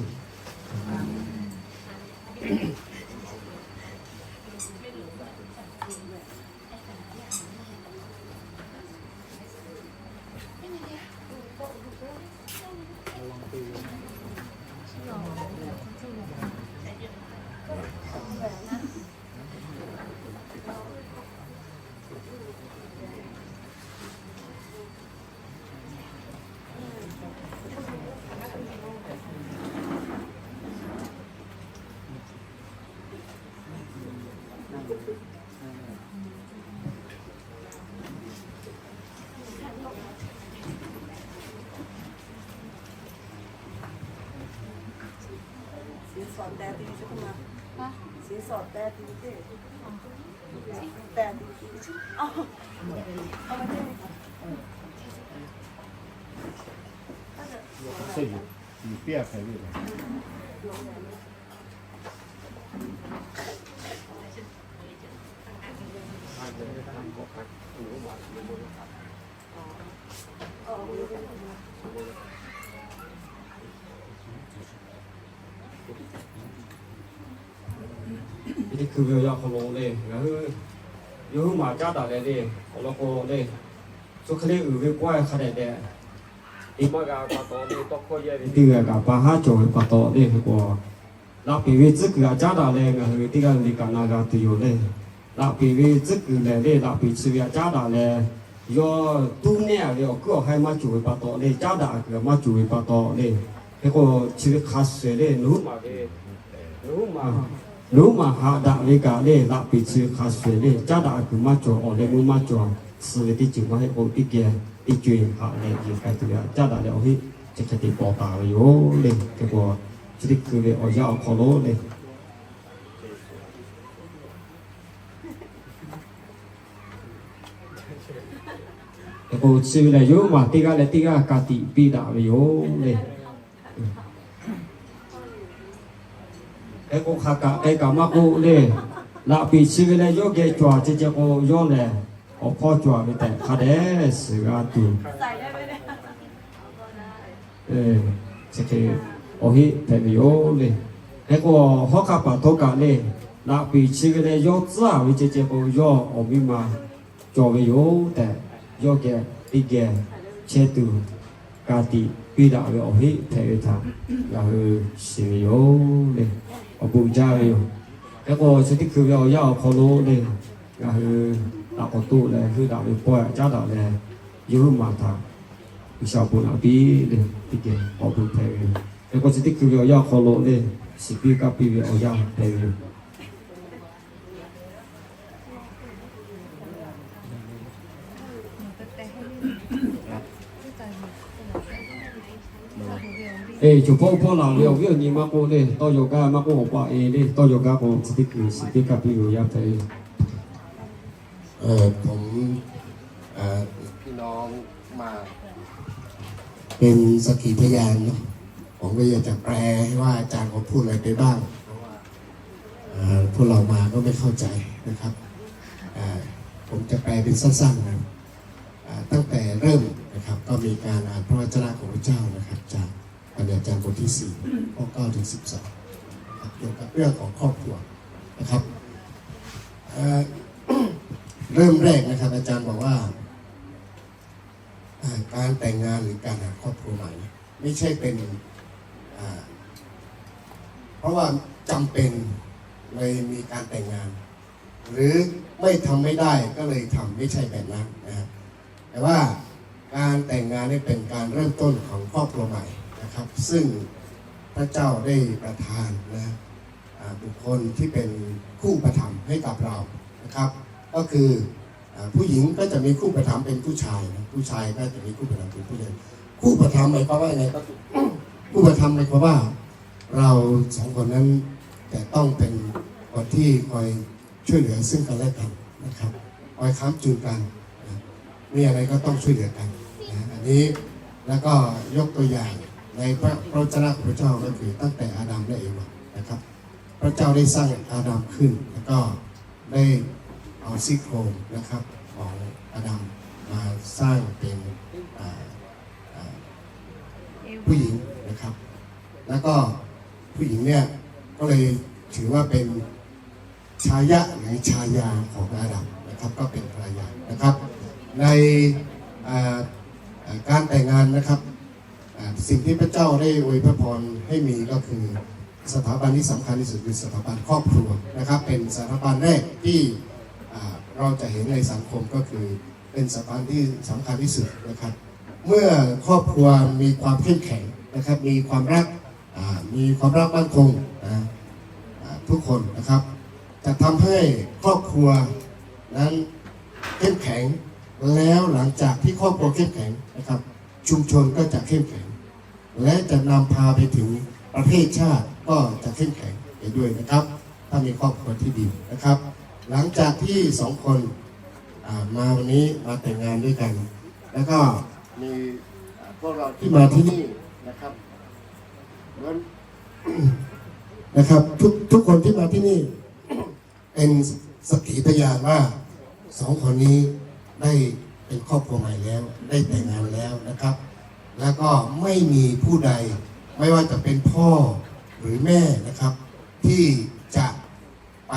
Teˇ hkui ve awˬ yanˇ awˬ hk'aw lo le, ngaˬ hui yawˇ huiˉ maˬ caˉ daꞈ leh le, awˬ lawn k'o le, chaw hk'e le uiˍ ve pawehˇ hk'a dehꞈ dehꞈ, teˇ maˇ g'a pa taw le, tawˇ hkawˇ yehˇ ve teˇ g'aˇ kaꞈ pa haˉ cawˬ ve pa taw le, hk'e k'o, laꞈ peꞈ ve tcuhˉ kuiˬ aꞈ caˉ daꞈ leh ngaˬ hui teˇ g'aˇ le kaꞈ na g'a tuˬ yoˬ le. Laꞈ peꞈ ve tcuhˉ kuiˬ lehˬ le, laꞈ peꞈ chi ve aꞈ caˉ daꞈ leh, yawˇ tuˉ nehˉ ve awˬ kuiˉ awˬ haiˇ maˇ cawˬ ve pa taw le, caˉ daꞈ kuiˬ maˇ cawˬ ve pa taw le. Hk'e k'o, chi ve hk'a shuˍ shuˍ le, nawˬ huiˉ maˬ ve, nawˬ huiˉ maˬ, nawˬ huiˉ maˬ haꞈ daꞈ ve kaꞈ le, laꞈ peꞈ chi ve hk'a shuˍ shuˍ le, caˉ daꞈ kuiˬ maˇ cawˬ, awˬ leh meuˇ maˇ cawˬ, suh ve teˇ ceuˬ maˇ heˆ k'o, teˇ geh teˇ co-e haꞈ leh yuˬ k'ai tuˬ ve aꞈ caˉ daꞈ leh awˬ heˆ chi hk'e te paw taˍ ve yoˬ le. Hk'e k'o, chi teˇ hkui ve awˬ yanˇ awˬ hk'aw lo le, hk'e k'o, chi ve lehˬ yawˇ huiˉ maˬ teˇ g'aˇ leh teˇ g'aˇ ka tiꞈ piˇ daꞈ ve yoˬ le. Hk'e k'o, hk'aˬ kaꞈ k'ai kaꞈ maˇ k'oˆ le. Laꞈ peꞈ chi ve leh yawˇ geh cawˬ ceh ceh k'o, yawˇ lehˬ awˬ hpawˇ cawˬ ve tehꞈ hk'a dehꞈ shiˍ g'a tuˬ, chi hk'e awˬ heˆ hpehꞈ ve yoˬ le. Hk'e k'o, hawˉ hk'aˇ paˍ htawˇ kaꞈ le, laꞈ peꞈ chi ve leh yawˇ tcuhˉ ve ceh ceh k'o, yawˇ awˬ miˇ ma cawˬ ve yoˬ tehꞈ, yawˇ geh teˇ geh chehˇ tuˬ ka tiꞈ piˇ daꞈ ve awˬ heˆ hpehꞈ ve htaꞈ ngaˬ hui shiˍ ve yoˬ le. Awˬ bon jaˇ ve yoˬ. Hk'e k'o, chi teˇ hkui ve awˬ yanˇ awˬ hk'aw lo le, ngaˬ hui taꞈ k'awꞈ toˆ leh heuˆ daꞈ ve pawehˇ caˉ daꞈ leh, yawˇ huiˉ maˬ htaꞈ G'uiˬsha awˬ bon naꞈ piˇ le, teˇ geh awˬ bon hpehꞈ ve yoˬ. Hk'e k'o, chi teˇ hkui ve awˬ yanˇ awˬ hk'aw lo le, shiˍ piˇ kaˇ piˇ ve awˬ yanˇ hpehꞈ ve yoˬ. Eˬ, choˬ hpawˇ hpawˇ laˬ ve awˬ viˉ awˬ nyi maˇ k'oˆ le, tawˇ yaw gaˇ maˇ k'oˆ, awˬ pa eˬ le, tawˇ yaw gaˇ k'o, chi teˇ hkui shiˍ piˇ kaˇ piˇ ve awˬ yanˇ hpehꞈ ve yoˬ. เอ่อ ผม เอ่อ พี่น้องมา เป็นสักขีพยานเนาะ ผมก็อยากจะแปลให้ว่าอาจารย์เขาพูดอะไรไปบ้าง เพราะว่า เอ่อ พวกเรามาก็ไม่เข้าใจนะครับ เอ่อ ผมจะแปลเป็นสั้นๆนะ อ่า ตั้งแต่เริ่มนะครับ ก็มีการอ่านพระวจนะของพระเจ้านะครับ จากปัญญาจารย์บทที่สี่ ข้อเก้าถึงสิบสอง นะครับ เกี่ยวกับเรื่องของครอบครัวนะครับ เอ่อ เริ่มแรกนะครับ อาจารย์บอกว่า อ่า การแต่งงานหรือการหาครอบครัวใหม่เนี่ย ไม่ใช่เป็น อ่า เพราะว่าจำเป็นเลยมีการแต่งงาน หรือไม่ทำไม่ได้ก็เลยทำ ไม่ใช่แบบนั้นนะฮะ แต่ว่าการแต่งงานนี่เป็นการเริ่มต้นของครอบครัวใหม่นะครับ ซึ่งพระเจ้าได้ประทานนะ อ่า บุคคลที่เป็นคู่อุปถัมภ์ให้กับเรานะครับ ก็คือ อ่า ผู้หญิงก็จะมีคู่อุปถัมภ์เป็นผู้ชายนะ ผู้ชายก็จะมีคู่อุปถัมภ์เป็นผู้หญิง คู่อุปถัมภ์หมายความว่าไงครับ คู่อุปถัมภ์หมายความว่า เราสองคนนั้นจะต้องเป็นคนที่คอยช่วยเหลือซึ่งกันและกันนะครับ คอยค้ำจุนกันนะ มีอะไรก็ต้องช่วยเหลือกันนะ อันนี้ แล้วก็ยกตัวอย่างในพระ พระวจนะของพระเจ้าก็คือตั้งแต่อาดัมและเอวานะครับ พระเจ้าได้สร้างอาดัมขึ้น แล้วก็ได้เอาซี่โครงนะครับ ของอาดัมมาสร้างเป็น อ่า อ่า ผู้หญิงนะครับ แล้วก็ผู้หญิงเนี่ยก็เลยถือว่าเป็นชายะหรือชายาของอาดัมนะครับ ก็เป็นภรรยานะครับ ใน อ่า อ่า การแต่งงานนะครับ อ่า สิ่งที่พระเจ้าได้อวยพระพรให้มีก็คือสถาบันที่สำคัญที่สุดคือสถาบันครอบครัวนะครับ เป็นสถาบันแรกที่ อ่า เราจะเห็นในสังคมก็คือเป็นสถาบันที่สำคัญที่สุดนะครับ เมื่อครอบครัวมีความเข้มแข็งนะครับ มีความรัก อ่า มีความรักมั่นคงนะ อ่า ทุกคนนะครับ จะทำให้ครอบครัวนั้นเข้มแข็ง แล้วหลังจากที่ครอบครัวเข้มแข็งนะครับ ชุมชนก็จะเข้มแข็ง และจะนำพาไปถึงประเทศชาติก็จะเข้มแข็งไปด้วยนะครับ ถ้ามีครอบครัวที่ดีนะครับ หลังจากที่สองคน อ่า มาวันนี้มาแต่งงานด้วยกัน แล้วก็มี อ่า พวกเราที่มาที่นี่นะครับ เหมือน นะครับ ทุกทุกคนที่มาที่นี่ เป็นสักขีพยานว่าสองคนนี้ได้เป็นครอบครัวใหม่แล้ว ได้แต่งงานแล้วนะครับ แล้วก็ไม่มีผู้ใด ไม่ว่าจะเป็นพ่อหรือแม่นะครับ ที่จะไป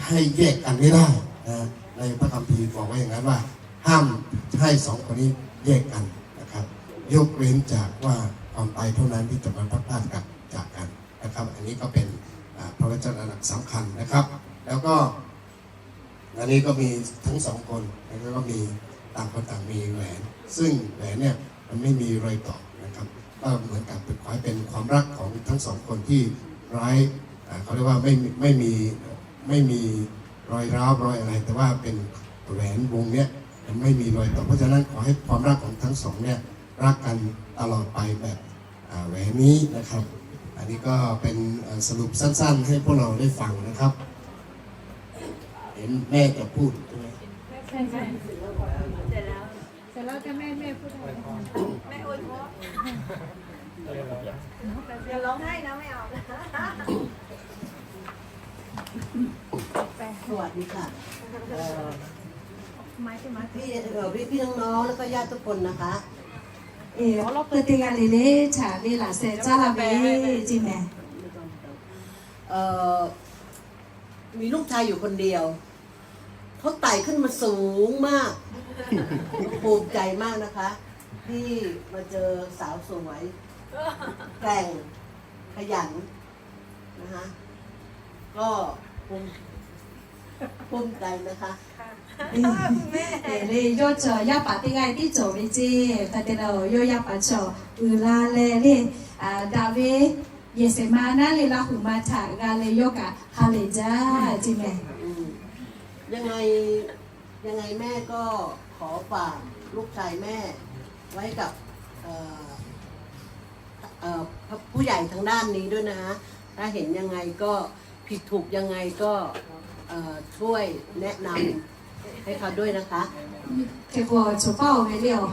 ให้แยกกันไม่ได้นะในพระคัมภีร์บอกไว้อย่างนั้นว่าห้ามให้สองคนนี้แยกกันนะครับ ยกเว้นจากว่าความตายเท่านั้นที่จะมาพัดพรากจากกันนะครับ อันนี้ก็เป็นอ่าพระวจนะหลักสำคัญนะครับ แล้วก็ อันนี้ก็มีทั้งสองคน แล้วก็มีต่างคนต่างมีแหวน ซึ่งแหวนเนี่ยมันไม่มีรอยต่อนะครับ ก็เหมือนกับเป็นขอให้เป็นความรักของทั้งสองคนที่ไร้อ่าเขาเรียกว่าไม่ไม่มีไม่มีรอยร้าวรอยอะไร แต่ว่าเป็นแหวนวงเนี้ยมันไม่มีรอยต่อ เพราะฉะนั้นขอให้ความรักของทั้งสองเนี่ยรักกันตลอดไปแบบอ่าแหวนนี้นะครับ อันนี้ก็เป็นเอ่อสรุปสั้นๆให้พวกเราได้ฟังนะครับ เห็นแม่จะพูดใช่ไหม ใช่ใช่เสร็จแล้วเสร็จแล้วจะแม่แม่พูดอะไร แม่อวยพร อย่าร้องไห้นะ ไม่เอา สวัสดีค่ะเอ่อ ไม้ใช่ไหม พี่เอ่อพี่พี่น้องๆแล้วก็ญาติทุกคนนะคะ เออ teˇ g'aˇ le le htaꞈ ve laꞈ sheh caˉ laˇ ve ceˇ mehˍ. เอ่อ มีลูกชายอยู่คนเดียว เขาไต่ขึ้นมาสูงมาก ภูมิใจมากนะคะ ที่มาเจอสาวสวย แกร่ง ขยัน นะคะ ก็ภูมิ ภูมิใจนะคะ Te leh yawˇ cawˬ yaˇ paˍ teˇ g'aˇ tiˉ cawˬ ve ceˇ. Hk'e te leh yawˇ yaˇ paˍ cawˬ uiˍ la leh le, daꞈ ve yehˬ shehˍ ma naˉ le Laˇ huˍ ma htaꞈ g'a leh yawˇ kaꞈ ha lehˬ jaˇ ceˇ mehˍ. ยังไง ยังไงแม่ก็ขอฝากลูกชายแม่ไว้กับเอ่อเอ่อผู้ใหญ่ทางด้านนี้ด้วยนะฮะ ถ้าเห็นยังไงก็ผิดถูกยังไงก็เอ่อช่วยแนะนำให้เขาด้วยนะคะ Hk'e k'o, chaw paˇ-oˬ ve le-aˬ,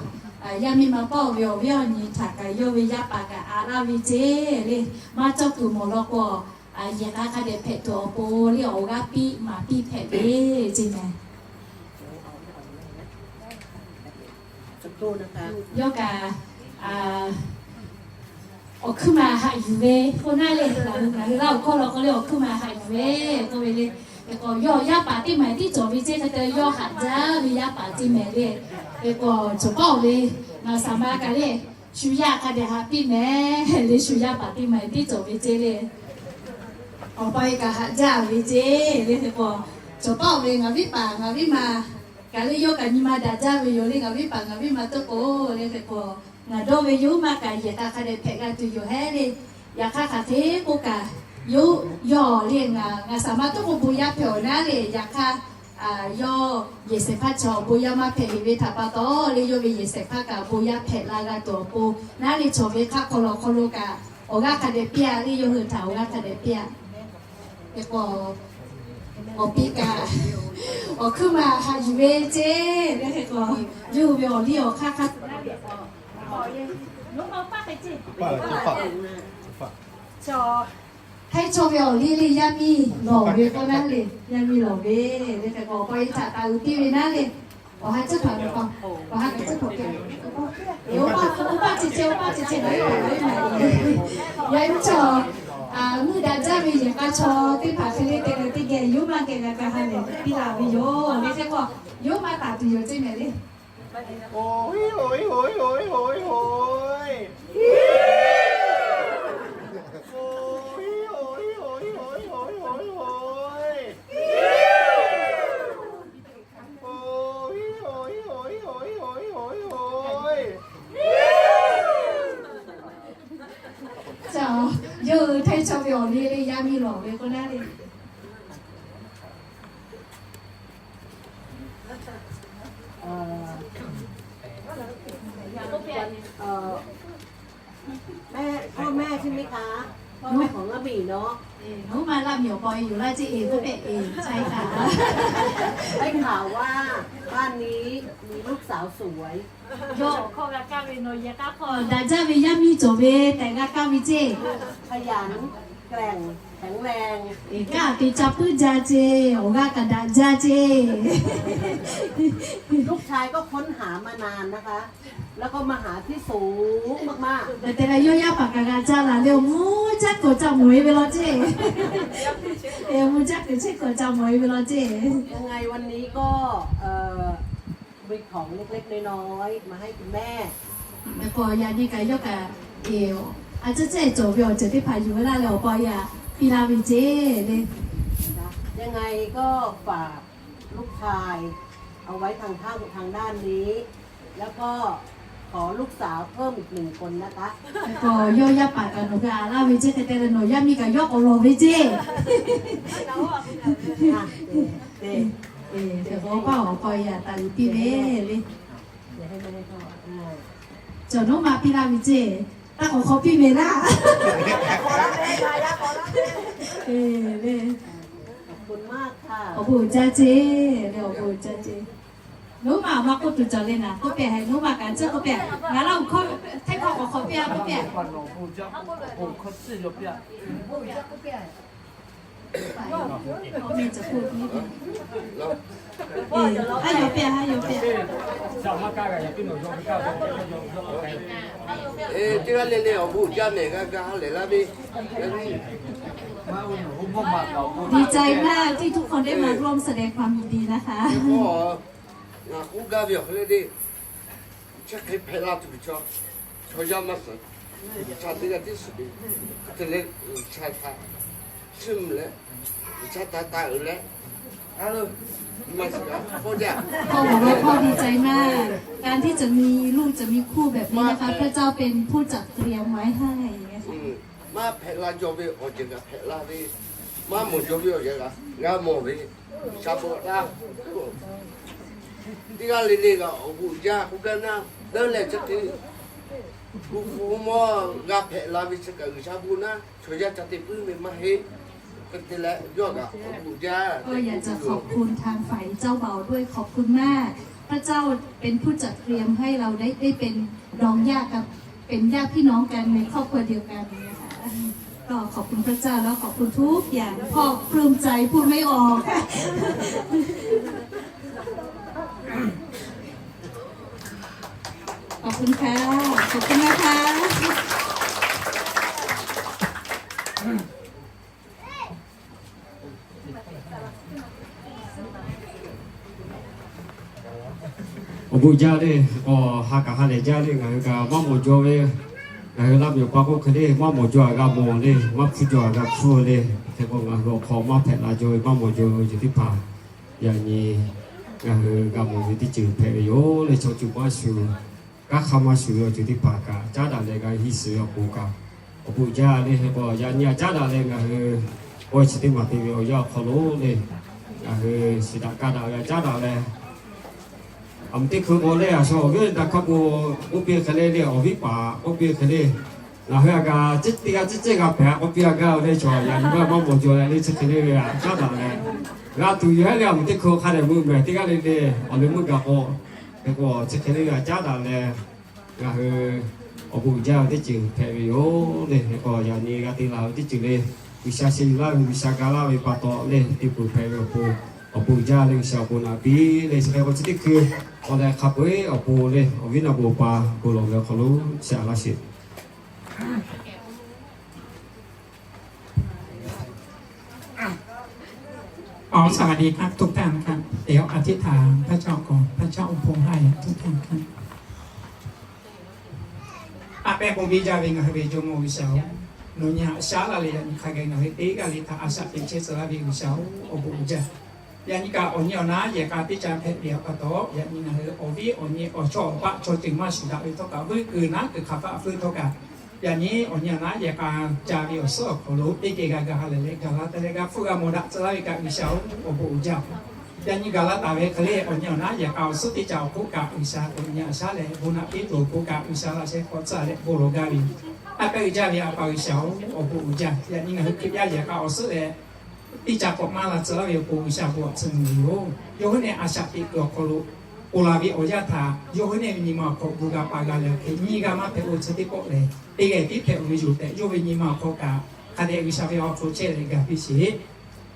yaˇ miˇ ma paˇ-oˬ ve awˬ viˉ awˬ nyi htaꞈ kaꞈ yawˇ ve yaˇ paˍ kaꞈ a laˇ ve ceˇ le. Maˇ cawˇ kuiˬ mawˬ law k'o, yehˬ k'a hk'a dehꞈ hpehꞈ tuˬ awˬ pon le awˬ g'aˇ piˇ maˍ piˇ hpehꞈ ve ceˇ mehˍ. Yawˇ kaꞈ awˬ hkuiˉ maˬ haꞈ yuˬ ve k'o naˉ le, ngaˬ hui Laˇ huˍ hkawˇ law k'o le awˬ hkuiˉ maˬ haꞈ yuˬ ve k'oˆ ve le. Hk'e k'o, yawˇ yaˇ paˍ teˇ maˬ tiˉ cawˬ ve ceˇ. Hk'e te yawˇ haꞈ jaˇ ve yaˇ paˍ teˇ maˬ le. Hk'e k'o, chaw paˇ-oˬ ve, ngaˬ saˍ ma kaꞈ le, shu yaˇ hk'a dehꞈ haꞈ piˇ mehˍ le, shu yaˇ paˍ teˇ maˬ tiˉ cawˬ ve ceˇ le. Awˬ pa e kaꞈ haꞈ jaˇ ve ceˇ le. Hk'e k'o, chaw paˇ-oˬ ve, ngaˬ viˉ paˍ ngaˬ viˉ ma kaꞈ le, yawˇ kaꞈ nyi ma daꞈ jaˇ ve yoˬ le. Ngaˬ viˉ paˍ ngaˬ viˉ ma toˆ k'o le, hk'e k'o, ngaˬ dawˇ ve yawˇ maˇ kaꞈ yehˬ k'a hk'a dehꞈ hpehꞈ g'a tuˬ yoˬ hehˉ le. Yaꞈ hk'aˇ hk'aˬ hk'e k'oˆ kaꞈ, yawˇ yawˇ le ngaˬ, ngaˬ saˍ ma toˆ k'o bon yaˇ hpehꞈ-oˬ naˉ le. Yaꞈ hk'aˇ, yawˇ yehˬ shehˍ hpaˇ chaw bon yaˇ maˇ hpehꞈ heˍ ve htaꞈ pa taw le, yawˇ ve yehˬ shehˍ hpaˇ kaꞈ bon yaˇ hpehꞈ la g'a tuˬ awˬ pon naˉ le, chaw ve hk'aˆ hk'aw lo hk'aw lo kaꞈ awˬ g'aˇ hk'a dehꞈ piˇ-a le, yawˇ hui htaꞈ awˬ g'aˇ hk'a dehꞈ piˇ-a. Hk'e k'o, awˬ piˇ kaꞈ awˬ hkuiˉ maˬ haꞈ yuˬ ve ceˇ le. Hk'e k'o, yawˇ hui ve awˬ liˇ awˬ hk'aˇ hk'aˇ Htaiˇ chaw ve awˬ liˇ le yaˇ miˇ lawˬ ve k'oˆ naˉ le, yaˇ miˇ lawˬ ve le. Hk'e k'o, awˬ pa e htaꞈ taˍ uiˍ piˇ ve naˉ le. Awˬ ha tcuhˉ hpaˍ ve k'o, awˬ ha kaꞈ tcuhˉ hpaˍ piˇ. Oˇ paˆ, oˇ paˆ ceh ceh, oˇ paˆ ceh ceh, ngaˬ hui paˍ ngaˬ hui maˬ e. Yaˇ miˇ chaw, meuˇ daꞈ jaˇ ve yehˬ k'a chaw teˇ hpaˍ hk'e le te leh teˇ geh yawˇ maˇ geh g'a kaꞈ ha lehˬ piˇ laˬ ve yoˬ le. Hk'e k'o, yawˇ maˇ taˍ tuˬ yoˬ ceˇ mehˍ le. Yawˇ hui Htaiˇ chaw ve awˬ liˇ le yaˇ miˇ lawˬ ve k'oˆ naˉ le. แม่ พ่อแม่ใช่ไหมคะ พ่อแม่ของอาหมีเนาะ Nawˬ hui ma Laˇ miˬ awˬ pa e yoˬ laˇ ceˇ. E, k'oˆ pehꞈ e, ใช่ค่ะ. ได้ข่าวว่าบ้านนี้มีลูกสาวสวย Yawˇ awˬ hkawˇ g'a kaˇ ve, nawˬ yehˬ k'a hk'aw daꞈ jaˇ ve yaˇ miˇ cawˬ ve tehꞈ g'a kaˇ ve ceˇ. ขยัน แกร่ง แข็งแรง Eˬ, kanˉ te ca puiˉ jaˇ ceˇ, awˬ g'aˇ kaꞈ daꞈ jaˇ ceˇ. ลูกชายก็ค้นหามานานนะคะ แล้วก็มาหาที่สูงมากๆ Hk'e te leh, yawˇ yaˇ paˍ kaꞈ g'a caˇ laˬ leh, awˬ mvuhˇ jaˇ kuiˬ ca mawˬ e ve law ceˇ. Eˬ, awˬ mvuhˇ jaˇ kuiˬ chehˇ kuiˬ ca mawˬ e ve law ceˇ. ยังไงวันนี้ก็ เอ่อ มีของเล็กๆน้อยๆมาให้คุณแม่ K'o, yaꞈ nyi kaꞈ yawˇ kaꞈ, eˬ, a ciˉ cehˇ cawˬ ve awˬ ceuˬ teˇ hpaˍ yuˬ ve laˇ leh, awˬ pa yaꞈ piˇ laˇ ve ceˇ le. ยังไงก็ฝากลูกชายเอาไว้ทางข้าง ทางด้านนี้ แล้วก็ขอลูกสาวเพิ่มอีกหนึ่งคนนะคะ K'o, yawˇ yaˇ paˍ kaꞈ nawˬ hui a laˇ ve ceˇ, hk'e te leh nawˬ yaˇ miˇ kaꞈ yawˇ k'awꞈ lawˬ ve ceˇ. Eˬ, hk'e k'o, awˬ pa awˬ pa yaꞈ taˍ yuˬ piˇ ve le. Cawˬ nawˉ ma piˇ laˇ ve ceˇ. Taˇ k'awꞈ hk'aw piˇ ve laˇ. Eˬ, le. Awˬ bon uiˍ jaˇ ceˇ le, awˬ bon uiˍ jaˇ ceˇ. Nawˉ ma maˇ k'oˆ tuˬ cawˬ le naˍ, k'oˆ pehˍ, nawˉ ma kaꞈ ceˇ k'oˆ pehˍ. Ngaˬ laˇ awˬ hkawˇ hteˇ hkawˇ k'awꞈ hk'aw piˇ a, k'oˆ pehˍ. Haˉ yaw pehˇ, haˉ yaw pehˇ. Eˬ, teˇ g'aˇ le le awˬ bon uiˍ jaˇ mehˍ g'a ga ha lehˬ laˇ ve. ดีใจมากที่ทุกคนได้มาร่วมแสดงความยินดีนะคะ Ngaˬ k'oˆ gaˇ ve awˬ hk'e le le, chi hk'e hpehꞈ la tuˬ ve chaw, chaw yaˇ maˇ suhˍ, G'uiˬsha teˇ g'aˇ tiˉ suhˍ ve, hk'e te leh G'uiˬsha htaꞈ chiˇ mvuh leh, G'uiˬsha htaꞈ taˍ uiˍ leh, a lo, maˇ suhˍ k'oˆ jaˇ. พ่อบอกว่าพ่อดีใจมาก การที่จะมีลูกจะมีคู่แบบนี้นะคะ พระเจ้าเป็นผู้จัดเตรียมไว้ให้ Maˇ hpehꞈ la jaw ve awˬ ceuˬ kaꞈ hpehꞈ la ve, maˇ mawˬ jaw ve awˬ ceuˬ kaꞈ g'a mawˬ ve, G'uiˬsha bon taˇ. Teˇ g'aˇ le le kaꞈ awˬ bon uiˍ jaˇ k'oˆ gaˇ naˇ, dawˇ leh chi te, gu hpu mawˇ g'a hpehꞈ la ve chi kaꞈ G'uiˬsha bon naˇ, chaw yaˇ ca te puiˉ ve maˇ heˆ. Hk'e te leh yawˇ kaꞈ awˬ bon uiˍ jaˇ. ก็อยากจะขอบคุณทางฝ่ายเจ้าบ่าวด้วย ขอบคุณมาก พระเจ้าเป็นผู้จัดเตรียมให้เราได้ ได้เป็นรองญาติกับ เป็นญาติพี่น้องกันในครอบครัวเดียวกันนะคะ ก็ขอบคุณพระเจ้าแล้วขอบคุณทุกอย่าง พ่อปลื้มใจพูดไม่ออก ขอบคุณค่ะ ขอบคุณนะคะ Awˬ bon jaˇ le, k'awꞈ ha kaꞈ ha lehˬ jaˇ le, ngaˬ hui kaꞈ maˇ mawˬ jaw ve, ngaˬ hui laˇ miˬ awˬ pa k'oˆ hk'e le, maˇ mawˬ jaw aꞈ g'a mawˬ le, maˇ hpuˇ jaw aꞈ g'a hpuˇ le. Hk'e k'o ngaˬ hui awˬ hk'aw maˇ hpehꞈ la jaw ve maˇ mawˬ jaw ve awˬ ceuˬ teˇ hpaˍ, yaꞈ nyi ngaˬ hui g'a mawˬ ve teˇ ceuˬ hpehꞈ ve yoˬ le. Chaw ceuˬ maˇ shuˍ, kanˉ hk'a maˇ shuˍ ve awˬ ceuˬ teˇ hpaˍ kaꞈ caˉ daꞈ leh g'a hiˇ suhˍ ve awˬ pon kaꞈ, awˬ bon jaˇ le. Hk'e k'o yaꞈ nyi aꞈ caˉ daꞈ leh ngaˬ hui k'awehˇ chi teˇ maˬ te ve awˬ yanˇ awˬ hk'aw lo le, ngaˬ hui shiˍ daꞈ kaˇ daꞈ ve aꞈ caˉ daꞈ leh, aˬ mvuhˬ teˇ hkui k'o le, a shu awˬ viˉ daꞈ hk'a k'o, k'oˆ piˇ hk'e le le, awˬ viˉ paˍ k'oˆ piˇ hk'e le, ngaˬ hui aꞈ kaꞈ teˇ g'aˇ teˇ cehˇ g'a hpehꞈ k'oˆ piˇ a gaˇ le. Chaw yaꞈ nyi maˇ maˇ mawˬ jaw leh le, chi hk'e le ve aꞈ caˉ daꞈ leh, g'a tuˬ yoˬ heˆ le, aˬ mvuhˬ teˇ hkui hk'a dehꞈ meuˇ mehˍ teˇ g'aˇ le le, awˬ leh meuˇ gaˬ k'o, hk'e k'o chi hk'e le ve aꞈ caˉ daꞈ leh, ngaˬ hui awˬ bon uiˍ jaˇ ve teˇ ceuˬ hpehꞈ ve yoˬ le. Hk'e k'o yaꞈ nyi g'a te la ve teˇ ceuˬ le, G'uiˬsha sheh yuˬ laˇ ve, G'uiˬsha ga laˇ ve pa taw le, te peuˬ hpehꞈ ve awˬ pon, awˬ bon uiˍ jaˇ le. G'uiˬsha awˬ bon naꞈ piˇ le. Chi hk'e k'o chi teˇ hkui k'awꞈ leh hk'a peu-eˬ awˬ pon le, awˬ viˉ na bon awˬ pa bon lawˬ ve awˬ hk'aw lo shaꞈ laˇ sheˍ. ขอสวัสดีครับทุกท่านครับ เดี๋ยวอธิษฐานพระเจ้าก่อน พระเจ้าอวยพรให้ทุกท่านครับ A pehˉ bon biˇ jaˇ ve ngaˬ hui ve Jawˇmawˇ G'uiˬsha-oˬ, nawˬ nyi haꞈ shaˉ laˇ leh yaꞈ nyi hk'a geh ngaˬ hui teˇ g'aˇ le htaꞈ a shaꞈ teꞈ chehˇ tcuh laˇ ve G'uiˬsha-oˬ, awˬ bon uiˍ jaˇ. Yaꞈ nyi kaꞈ awˬ nyi awˬ naˉ yehˬ k'a teˇ ca hpehꞈ ve pa taw, yaꞈ nyi ngaˬ hui awˬ viˉ awˬ nyi awˬ chawˇ awˬ paˆ chaw ceuˬ maˇ shuˍ daꞈ ve htawˇ kaꞈ, vuiˇ kuiˬ naˉ kuiˬ hk'aˬ hpaˆ hpfuhˇ htawˇ kaꞈ, yaꞈ nyi awˬ nyi awˬ naˉ yehˬ k'a ca ve awˬ suhˉ awˬ hk'aw lo teˇ geh g'a ga ha lehˬ leh gaˬ la taˍ leh g'a hpfuhˇ g'a mawˬ daꞈ tcuh laˇ ve kaꞈ G'uiˬsha-oˬ, awˬ bon uiˍ jaˇ. Yaꞈ nyi gaˬ la taˍ ve hk'e le, awˬ nyi awˬ naˉ yehˬ k'a awˬ suhˉ teˇ ca awˬ hk'oˆ kaꞈ G'uiˬsha k'awꞈ nyi a shaˉ leh bon naꞈ piˇ tuˬ awˬ pon kaꞈ G'uiˬsha laꞈ sheh k'awꞈ tcuh leh bon lawˬ gaˇ ve, a pehˉ uiˍ jaˇ ve A pa G'uiˬsha-oˬ, awˬ bon uiˍ jaˇ. Yaꞈ nyi ngaˬ hui Hkriꞈ yaˇ yehˬ k'a awˬ suhˉ leh teˇ ca k'awꞈ maˇ la tcuh laˇ ve awˬ pon G'uiˬsha bon htaꞈ tcuh mvuh ve yoˬ. Yawˇ hui nehˬ a shaꞈ teꞈ kuiˬ awˬ hk'aw lo ponˬ laˬ ve awˬ yanˇ htaꞈ yawˇ hui nehˬ ve nyi ma awˬ hk'aw gu g'a pa g'a leh hk'e nyi g'a maˇ hpehꞈ-o, chi teˇ pawˆ lehˬ teˇ g'aˇ tiˉ hpehꞈ-o ve yoˬ tehꞈ, yawˇ ve nyi ma awˬ hk'aw kaꞈ hk'a dehꞈ G'uiˬsha ve awˬ hk'aw lo chehˇ leh gaˬ piˇ sheˍ.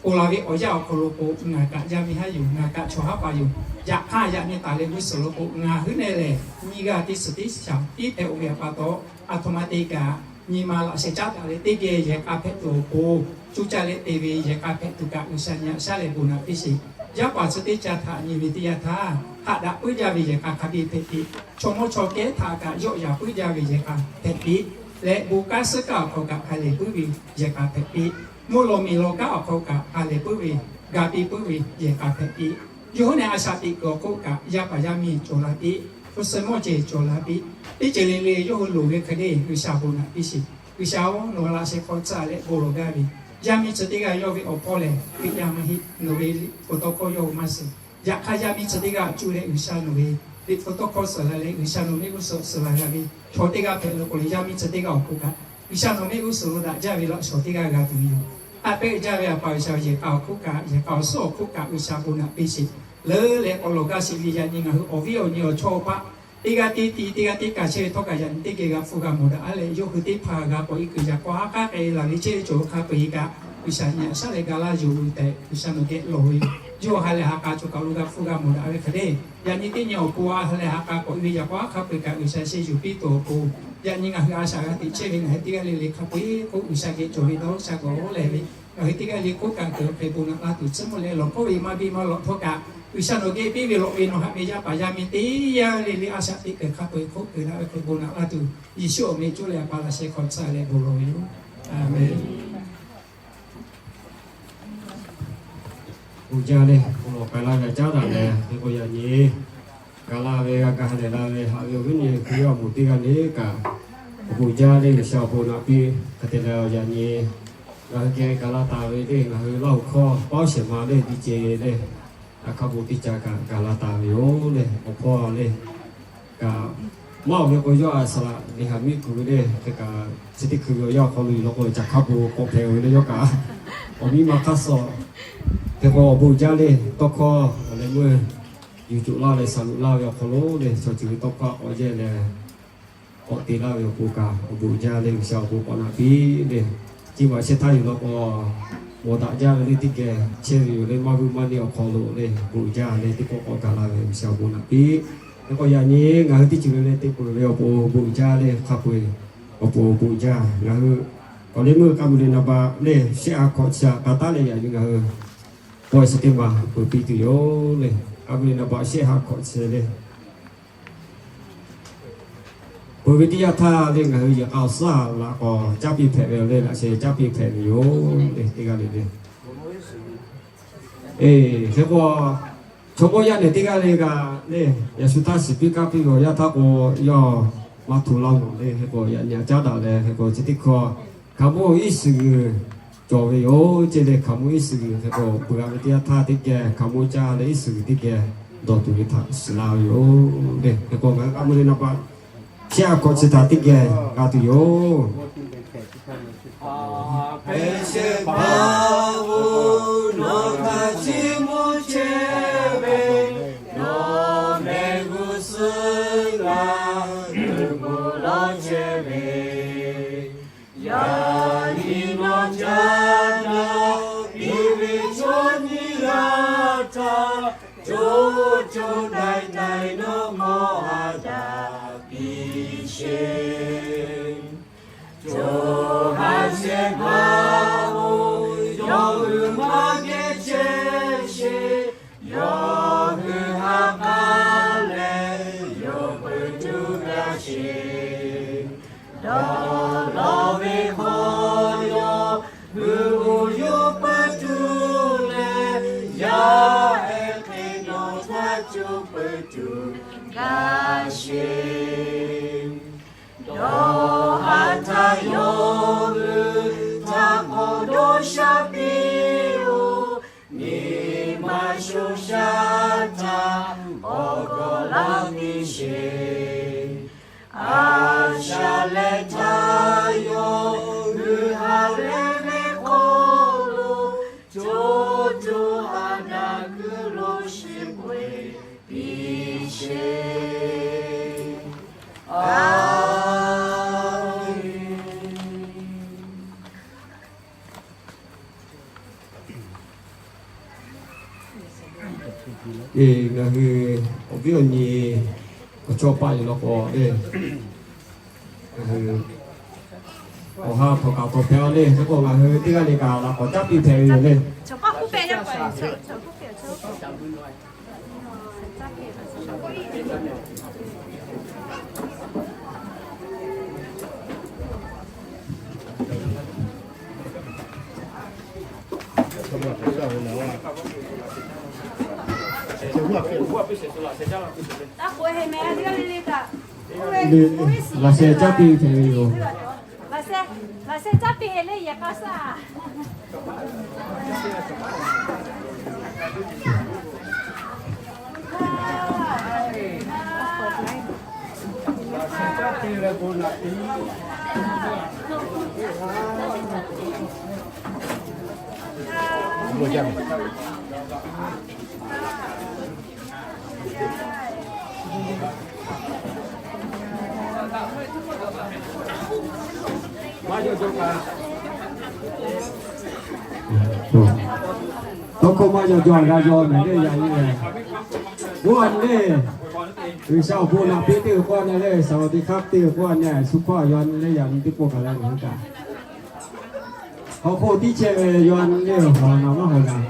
Ponˬ laˬ ve awˬ yanˇ awˬ hk'aw lo k'o, ngaˬ kaꞈ yaˇ miˇ haˉ yoˬ, ngaˬ kaꞈ chaw haˉ paˍ yoˬ. Yaꞈ hk'aˇ, yaꞈ nyi taˍ leh g'uˇ suhˍ lo k'o, ngaˬ hui nehˬ lehˬ nyiˇ g'aˇ teˇ suhˍ teˇ shaˍ tiˉ hpehꞈ-o ve pa taw, aˬ htoꞈ ma te kaꞈ nyi ma laꞈ sheh caˉ daꞈ leh teˇ geh yehˬ k'a hpehꞈ tuˬ awˬ pon, co caˇ leh te ve yehˬ k'a hpehꞈ tuˬ kaꞈ G'uiˬsha nyi aꞈ shaˉ leh bon naꞈ piˇ sheˍ. Yaˇ paˍ chi teˇ ca htaꞈ nyi ve teˇ yanˇ htaˇ, haꞈ daꞈ puiˉ jaˇ ve yehˬ k'a hk'a biˇ hpehꞈ piˇ. Chaw mawˇ chaw kehˉ htaꞈ kaꞈ yawˆ yaꞈ puiˉ jaˇ ve yehˬ k'a hpehꞈ piˇ leh, bon kanˉ suhˉ kanˉ awˬ hk'aw kaꞈ ha lehˬ puiˉ ve yehˬ k'a hpehꞈ piˇ. Mvuhˇ law miˬ law kanˉ awˬ hk'aw kaꞈ ha lehˬ puiˉ ve, ga piˇ puiˉ ve yehˬ k'a hpehꞈ piˇ. Yawˇ hui nehˬ a shaꞈ teꞈ kuiˬ awˬ hk'oˆ kaꞈ, yaˇ paˍ yaˇ miˇ cawˬ la piˇ, hpu suh mawˇ ceh cawˬ la piˇ. Teˇ ceuˬ le le yawˇ hui loˍ ve hk'e le G'uiˬsha bon naꞈ piˇ sheˍ. G'uiˬsha-oˬ, nawˬ laꞈ sheh hk'aw tcuh leh bon lawˬ gaˇ ve yaˇ miˇ chi teˇ g'aˇ yawˇ ve awˬ hpawˇ lehˬ, Hkriꞈ yaˇ maˇ heˆ. Nawˬ ve liꞈ hpu tawˇ hkawˇ yawˇ hui maˇ suhˍ. Yaꞈ hk'aˇ, yaˇ miˇ chi teˇ g'aˇ cuˇ leh G'uiˬsha nawˬ ve liꞈ hpu tawˇ hkawˇ suhˍ la leh, G'uiˬsha nawˬ mehˆ g'uˇ suhˍ suhˍ la g'a ve chaw teˇ g'aˇ hpehꞈ lo k'o leh, yaˇ miˇ chi teˇ g'aˇ awˬ hk'oˆ kaꞈ G'uiˬsha nawˬ mehˆ g'uˇ suhˍ lo daꞈ jaˇ ve laꞈ shawˍ teˇ g'aˇ g'a tuˬ ve yoˬ. Haꞈ pehnˇ jaˇ ve aˬ paˍ G'uiˬsha yehˬ k'a awˬ hk'oˆ kaꞈ, yehˬ k'a awˬ suhˉ awˬ hk'oˆ kaꞈ G'uiˬsha bon naꞈ piˇ sheˍ. Leuˉ leh k'awꞈ lawˬ gaˇ sheˍ ve yaꞈ nyi ngaˬ hui awˬ viˉ awˬ nyi awˬ chawˇ awˬ paˆ teˇ g'aˇ teˇ ti teˇ g'aˇ teˇ kaˬ chehˇ ve htawˇ kaꞈ yaꞈ nyi teˇ geh g'a hpfuhˇ g'a mawˬ daꞈ-a leh, yawˇ hui teˇ hpaˍ g'a k'awꞈ e kuiˬ yaꞈ k'aw haˉ k'aˉ k'ai laˬ ve chehˇ ve cawˬ hk'a peu-eˬ kaꞈ, G'uiˬsha nyi aꞈ shaˉ leh ga laˇ yoˬ tehꞈ G'uiˬsha nawˬ geh lawˬ ve yoˬ. Yawˇ ha lehˬ ha k'a cawˬ kaꞈ lo g'a hpfuhˇ g'a mawˬ daꞈ ve hk'e le. Yaꞈ nyi teˇ nyi awˬ pon ha lehˬ ha k'a k'awꞈ e ve yaꞈ k'aw haˉ hk'a peu-eˬ kaꞈ G'uiˬsha sheh yuˬ piˇ tuˬ awˬ pon, yaꞈ nyi ngaˬ hui a shaꞈ g'a teꞈ chehˇ ve ngaˬ hui teˇ g'aˇ le le hk'a peu-eˬ hk'oˆ G'uiˬsha geh cawˬ ve dawˇ sha gawˬ lehˬ ve, ngaˬ hui teˇ g'aˇ le hk'oˆ kaꞈ kuiˬ hk'e bon naꞈ la tuˬ tcuhˉ mvuhˇ leh lawˬ hkawˇ ve maˇ biˇ maˇ lawꞈ htawˇ kaꞈ, G'uiˬsha nawˬ geh piˇ ve lawꞈ ve nawˬ haꞈ ve yaˇ paˍ yaˇ miˇ teˇ g'aˇ le le a shaꞈ teꞈ kuiˬ hk'a peu-eˬ hk'oˆ kuiˬ daꞈ ve hk'e bon naꞈ la tuˬ, Yeˍsuˆ awˬ meh coˇ leh a pa laꞈ sheh hk'aw tcuh leh bon lawˬ ve yoˬ. Aˍmenˍ. Bon jaˇ leh bon lawˬ k'ai laˇ ve caˉ daꞈ leh, hk'e k'o yaꞈ nyi ga laˇ ve g'a ga ha lehˬ la ve haꞈ ve awˬ viˉ awˬ nyi Hkriꞈ yaˇ awˬ moˍ teˇ g'aˇ le kaꞈ, awˬ bon jaˇ leh G'uiˬsha awˬ bon naꞈ piˇ hk'e te leh, yaꞈ nyi ngaˬ hui geh ga laˇ taˍ ve le, ngaˬ hui Laˇ huˍ hkawˇ paˉ shehˍ ma le, biˇ ce le, a hk'a bon teˇ ca kaꞈ ga laˇ taˍ ve yoˬ le. Awˬ hpawˇ le kaꞈ, maˇ awˬ ve k'o yawˇ a saˍ laꞈ le haˍ miˉ kuˬ ve le, hk'e kaꞈ chi teˇ hkui ve awˬ yanˇ awˬ hk'aw lo yuˬ law k'o caˬ hk'a bon k'awꞈ hpehꞈ ve le yawˇ kaꞈ, awˬ miˇ ma hk'aˇ suh hk'e k'o awˬ bon jaˇ le tawˇ hkawˇ awˬ leh meuˇ yuˬ coꞈ laˇ leh saˍ luꞈ laˇ ve awˬ hk'aw lo le, chaw ceuˬ ve tawˇ hkawˇ k'awꞈ yehˇ leh k'awꞈ te laˇ ve awˬ pon kaꞈ awˬ bon jaˇ leh G'uiˬsha awˬ bon k'awꞈ naꞈ piˇ le. Chi maꞈ shehˇ htaˇ yuˬ law k'o, mawˬ daꞈ jaˇ ve le teˇ geh chehˇ ve yoˬ le, maˇ vuiˇ maˇ neˇ awˬ hk'aw lo le bon jaˇ leh teˇ pawˆ k'awꞈ gaˬ la ve G'uiˬsha awˬ bon naꞈ piˇ. Hk'e k'o yaꞈ nyi ngaˬ hui teˇ ceuˬ le le te peuˬ ve awˬ pon bon jaˇ leh hk'a peu-eˬ awˬ pon bon jaˇ. Ngaˬ hui awˬ leh meuˇ k'a muiˬ le naˍ baꞈ le shehˆ ha hkawꞈ chi htaꞈ k'a taˉ leh yaꞈ nyi ngaˬ hui k'awehˇ suh teˇ maˬ peuˬ piˇ tuˬ yoˬ le. K'a muiˬ le naˍ baꞈ shehˆ ha hkawꞈ chi le peuˬ ve teˇ yanˇ htaˇ le ngaˬ hui yehˬ k'a awˬ suhˉ laꞈ k'awꞈ caˉ piˇ hpehꞈ ve le, laꞈ sheh caˉ piˇ hpehꞈ ve yoˬ le teˇ g'aˇ le le. Eˬ, hk'e k'o chaw mawˇ yaˇ nehˬ teˇ g'aˇ le g'a le, yaꞈ shu htaˇ shiˍ piˇ kaˇ piˇ ve awˬ yanˇ htaˇ k'o, yawˇ maˇ hto laˇ mawˬ le. Hk'e k'o yaꞈ nyi aꞈ caˉ daꞈ leh, hk'e k'o chi teˇ hkawˇ hkaoˍmonˇ iˉ suhˍ g'uiˬ cawˬ ve yoˬ ce le. Hkaoˍmonˇ iˉ suhˍ g'uiˬ hk'e k'o peuˬ g'a ve teˇ yanˇ htaˇ teˇ geh hkaoˍmonˇ caˇ leh iˉ suhˍ g'uiˬ teˇ geh dawˬ tuˬ ve htaꞈ shiˍ la ve yoˬ le. Hk'e k'o ngaˬ hui k'a muiˬ le naˍ baꞈ shehˆ ha hkawꞈ chi htaꞈ teˇ geh g'a tuˬ yoˬ. Hpehꞈ shehˍ hpaˇ-oˬ, nawˬ htaꞈ chiˇ mvuh chehˇ ve, nawˬ mehˆ g'uˇ suhˉ g'aˇ g'uiˬ bon lawˬ chehˇ ve, yaꞈ nyi nawˬ caˇ daꞈ piˇ ve chaw nyiˇ g'aˇ htaꞈ co co taiˍ taiˍ nawˬ mawˬ ha daꞈ piˇ sheˍ. Co ha shehˍ hpaˇ-oˬ, yawˇ hui maˇ geh chehˇ sheˍ. Yawˇ hui ha k'aˉ leh yawˇ pui tuˬ g'a sheˍ. Dawˇ lawˬ ve hk'aw yawˇ hui uˉ yuˬ pui tuˬ leh, yaˇ ehˉ hk'e nawˬ htaꞈ cuˇ pui tuˬ g'a sheˍ. Dawˇ ha htaˇ yawˇ hui htaꞈ k'awꞈ dawˇ sha piˇ-oˬ, nyi ma sho shaˉ htaˇ k'awꞈ kawꞈ laˇ piˇ sheˍ. A shaꞈ leh htaˇ Ngaˬ hui awˬ viˉ awˬ nyi awˬ chawˇ paˆ yoˬ law k'o le, ngaˬ hui awˬ ha htawnˍ kaꞈ htawnˍ hpehꞈ a le. Hk'e k'o ngaˬ hui teˇ g'aˇ le kaꞈ laꞈ k'awꞈ caˉ piˇ hpehꞈ ve yoˬ le. Laꞈ sheh caˉ piˇ hpehꞈ ve yoˬ. Tawˇ hkawˇ maˇ yaw jaw g'a yaw mehˍ le yaꞈ nyi lehˬ. Oˇ a nyi le, G'uiˬsha awˬ bon naꞈ piˇ teˇ g'uiˬ k'oˆ a nyi le, สวัสดีครับ teˇ g'uiˬ k'oˆ a nyi, shu hkawˇ yaw a nyi le yaꞈ nyi teˇ pawˆ kaꞈ la nyi kaꞈ. Hk'aw hk'oˆ tiˉ chehˇ ve yaw a nyi le, hawˬ naˬ maˇ hawˬ naˬ.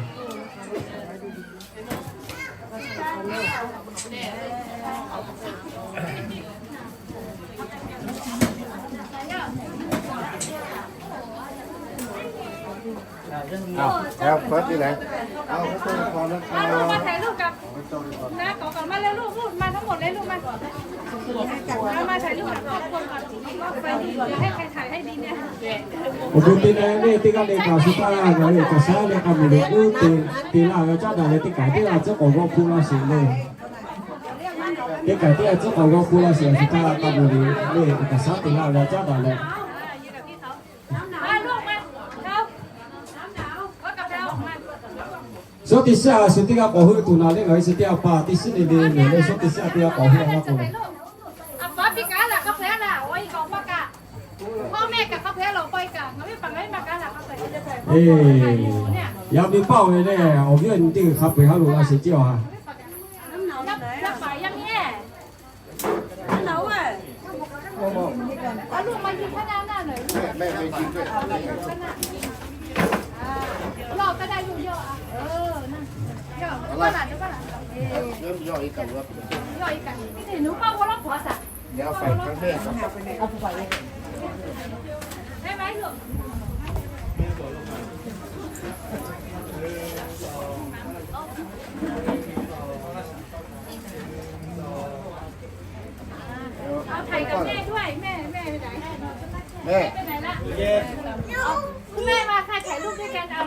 Ơ, เอา เฟิร์ส ที่ไหน เอา เอา เอา เอา มาถ่ายรูปกับ นะ ขอก่อน มาเร็วลูก ลูก มาทั้งหมดเลยลูก มา มา มาถ่ายรูปกับครอบครัวก่อน เดี๋ยวให้ใครถ่ายให้ดีเนี่ย Awˬ bon te leh le teˇ g'aˇ le kaꞈ shu htaˇ ngaˬ hui kaꞈ shaˉ leh k'a muiˬ loꞈ uˉ te te laˇ ve caˉ daꞈ leh teˇ kaꞈ teˇ g'aˇ tcuhˉ k'awꞈ g'aw hpu la sheˍ le. Teˇ kaꞈ teˇ g'aˇ tcuhˉ k'awꞈ g'aw hpu la sheˍ shu htaˇ k'a muiˬ loꞈ le kaꞈ shaˉ te laˇ ve caˉ daꞈ leh. Shawˉ teˇ shaˉ a shu teˇ g'aˇ k'awꞈ heuˆ tuˬ naˍ le, ngaˬ hui chi teˇ g'aˇ pa teˇ shiˉ le le le le shawˉ teˇ shaˉ teˇ g'aˇ k'awꞈ heuˆ a laˇ k'o. Yaꞈ nyi paˆ ve le, awˬ viˉ awˬ nyi teˇ g'uiˬ hk'a peu-eˬ ha loꞈ la sheˍ ceˇ a. Thầyกับแม่ด้วย แม่ แม่ไปไหน แม่ไปไหนละ คุณแม่มาค่ะ ถ่ายรูปด้วยกัน เอา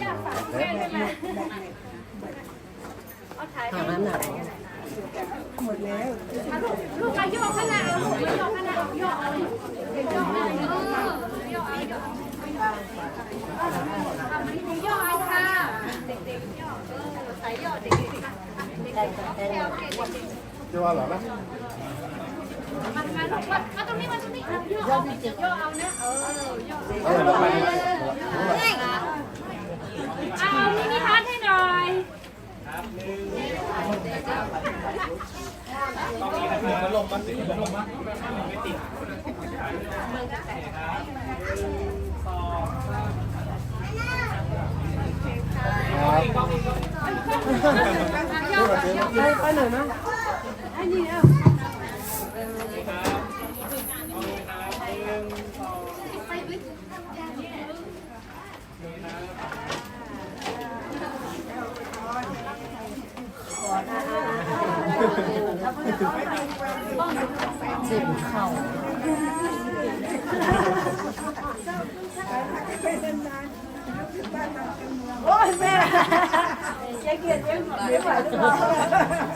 ย่าฝากคุณแม่ด้วยมา เอาถ่าย ลูก ลูกมาย่อข้างหน้า เอาลูกมาย่อข้างหน้า เอาย่อเอา ย่อเอา ย่อเอา ย่อเอาค่ะ เด็กๆ ย่อ เออ ใส่ย่อ เด็กๆ ค่ะ เด็กๆ ค่ะ โอเค โอเค เด็กๆ มา มาลูก มา มาตรงนี้ มาตรงนี้ ย่อเอา ย่อเอานะ เออ ย่อเอา เอามินิฮาร์ทให้หน่อย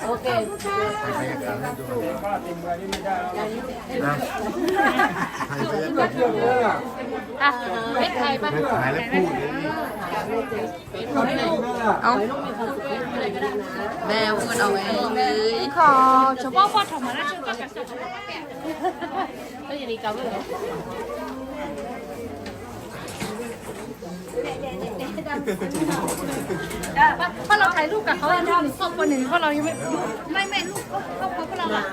โอเค อ่ะ ไม่ถ่ายมา ถ่ายแล้วพูด เอา แม่พูดเอาเองเลย ขอเฉพาะพ่อถอดมาแล้ว ก็อย่างนี้กับ พ่อเราถ่ายรูปกับเขารูปหนึ่งครอบครัวหนึ่ง พ่อเรายังไม่ ไม่ ไม่ รูปครอบครัว พ่อเราอะ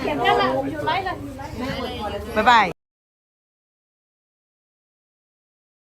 เขียนกันละ อยู่ไลฟ์เลย บ๊ายบาย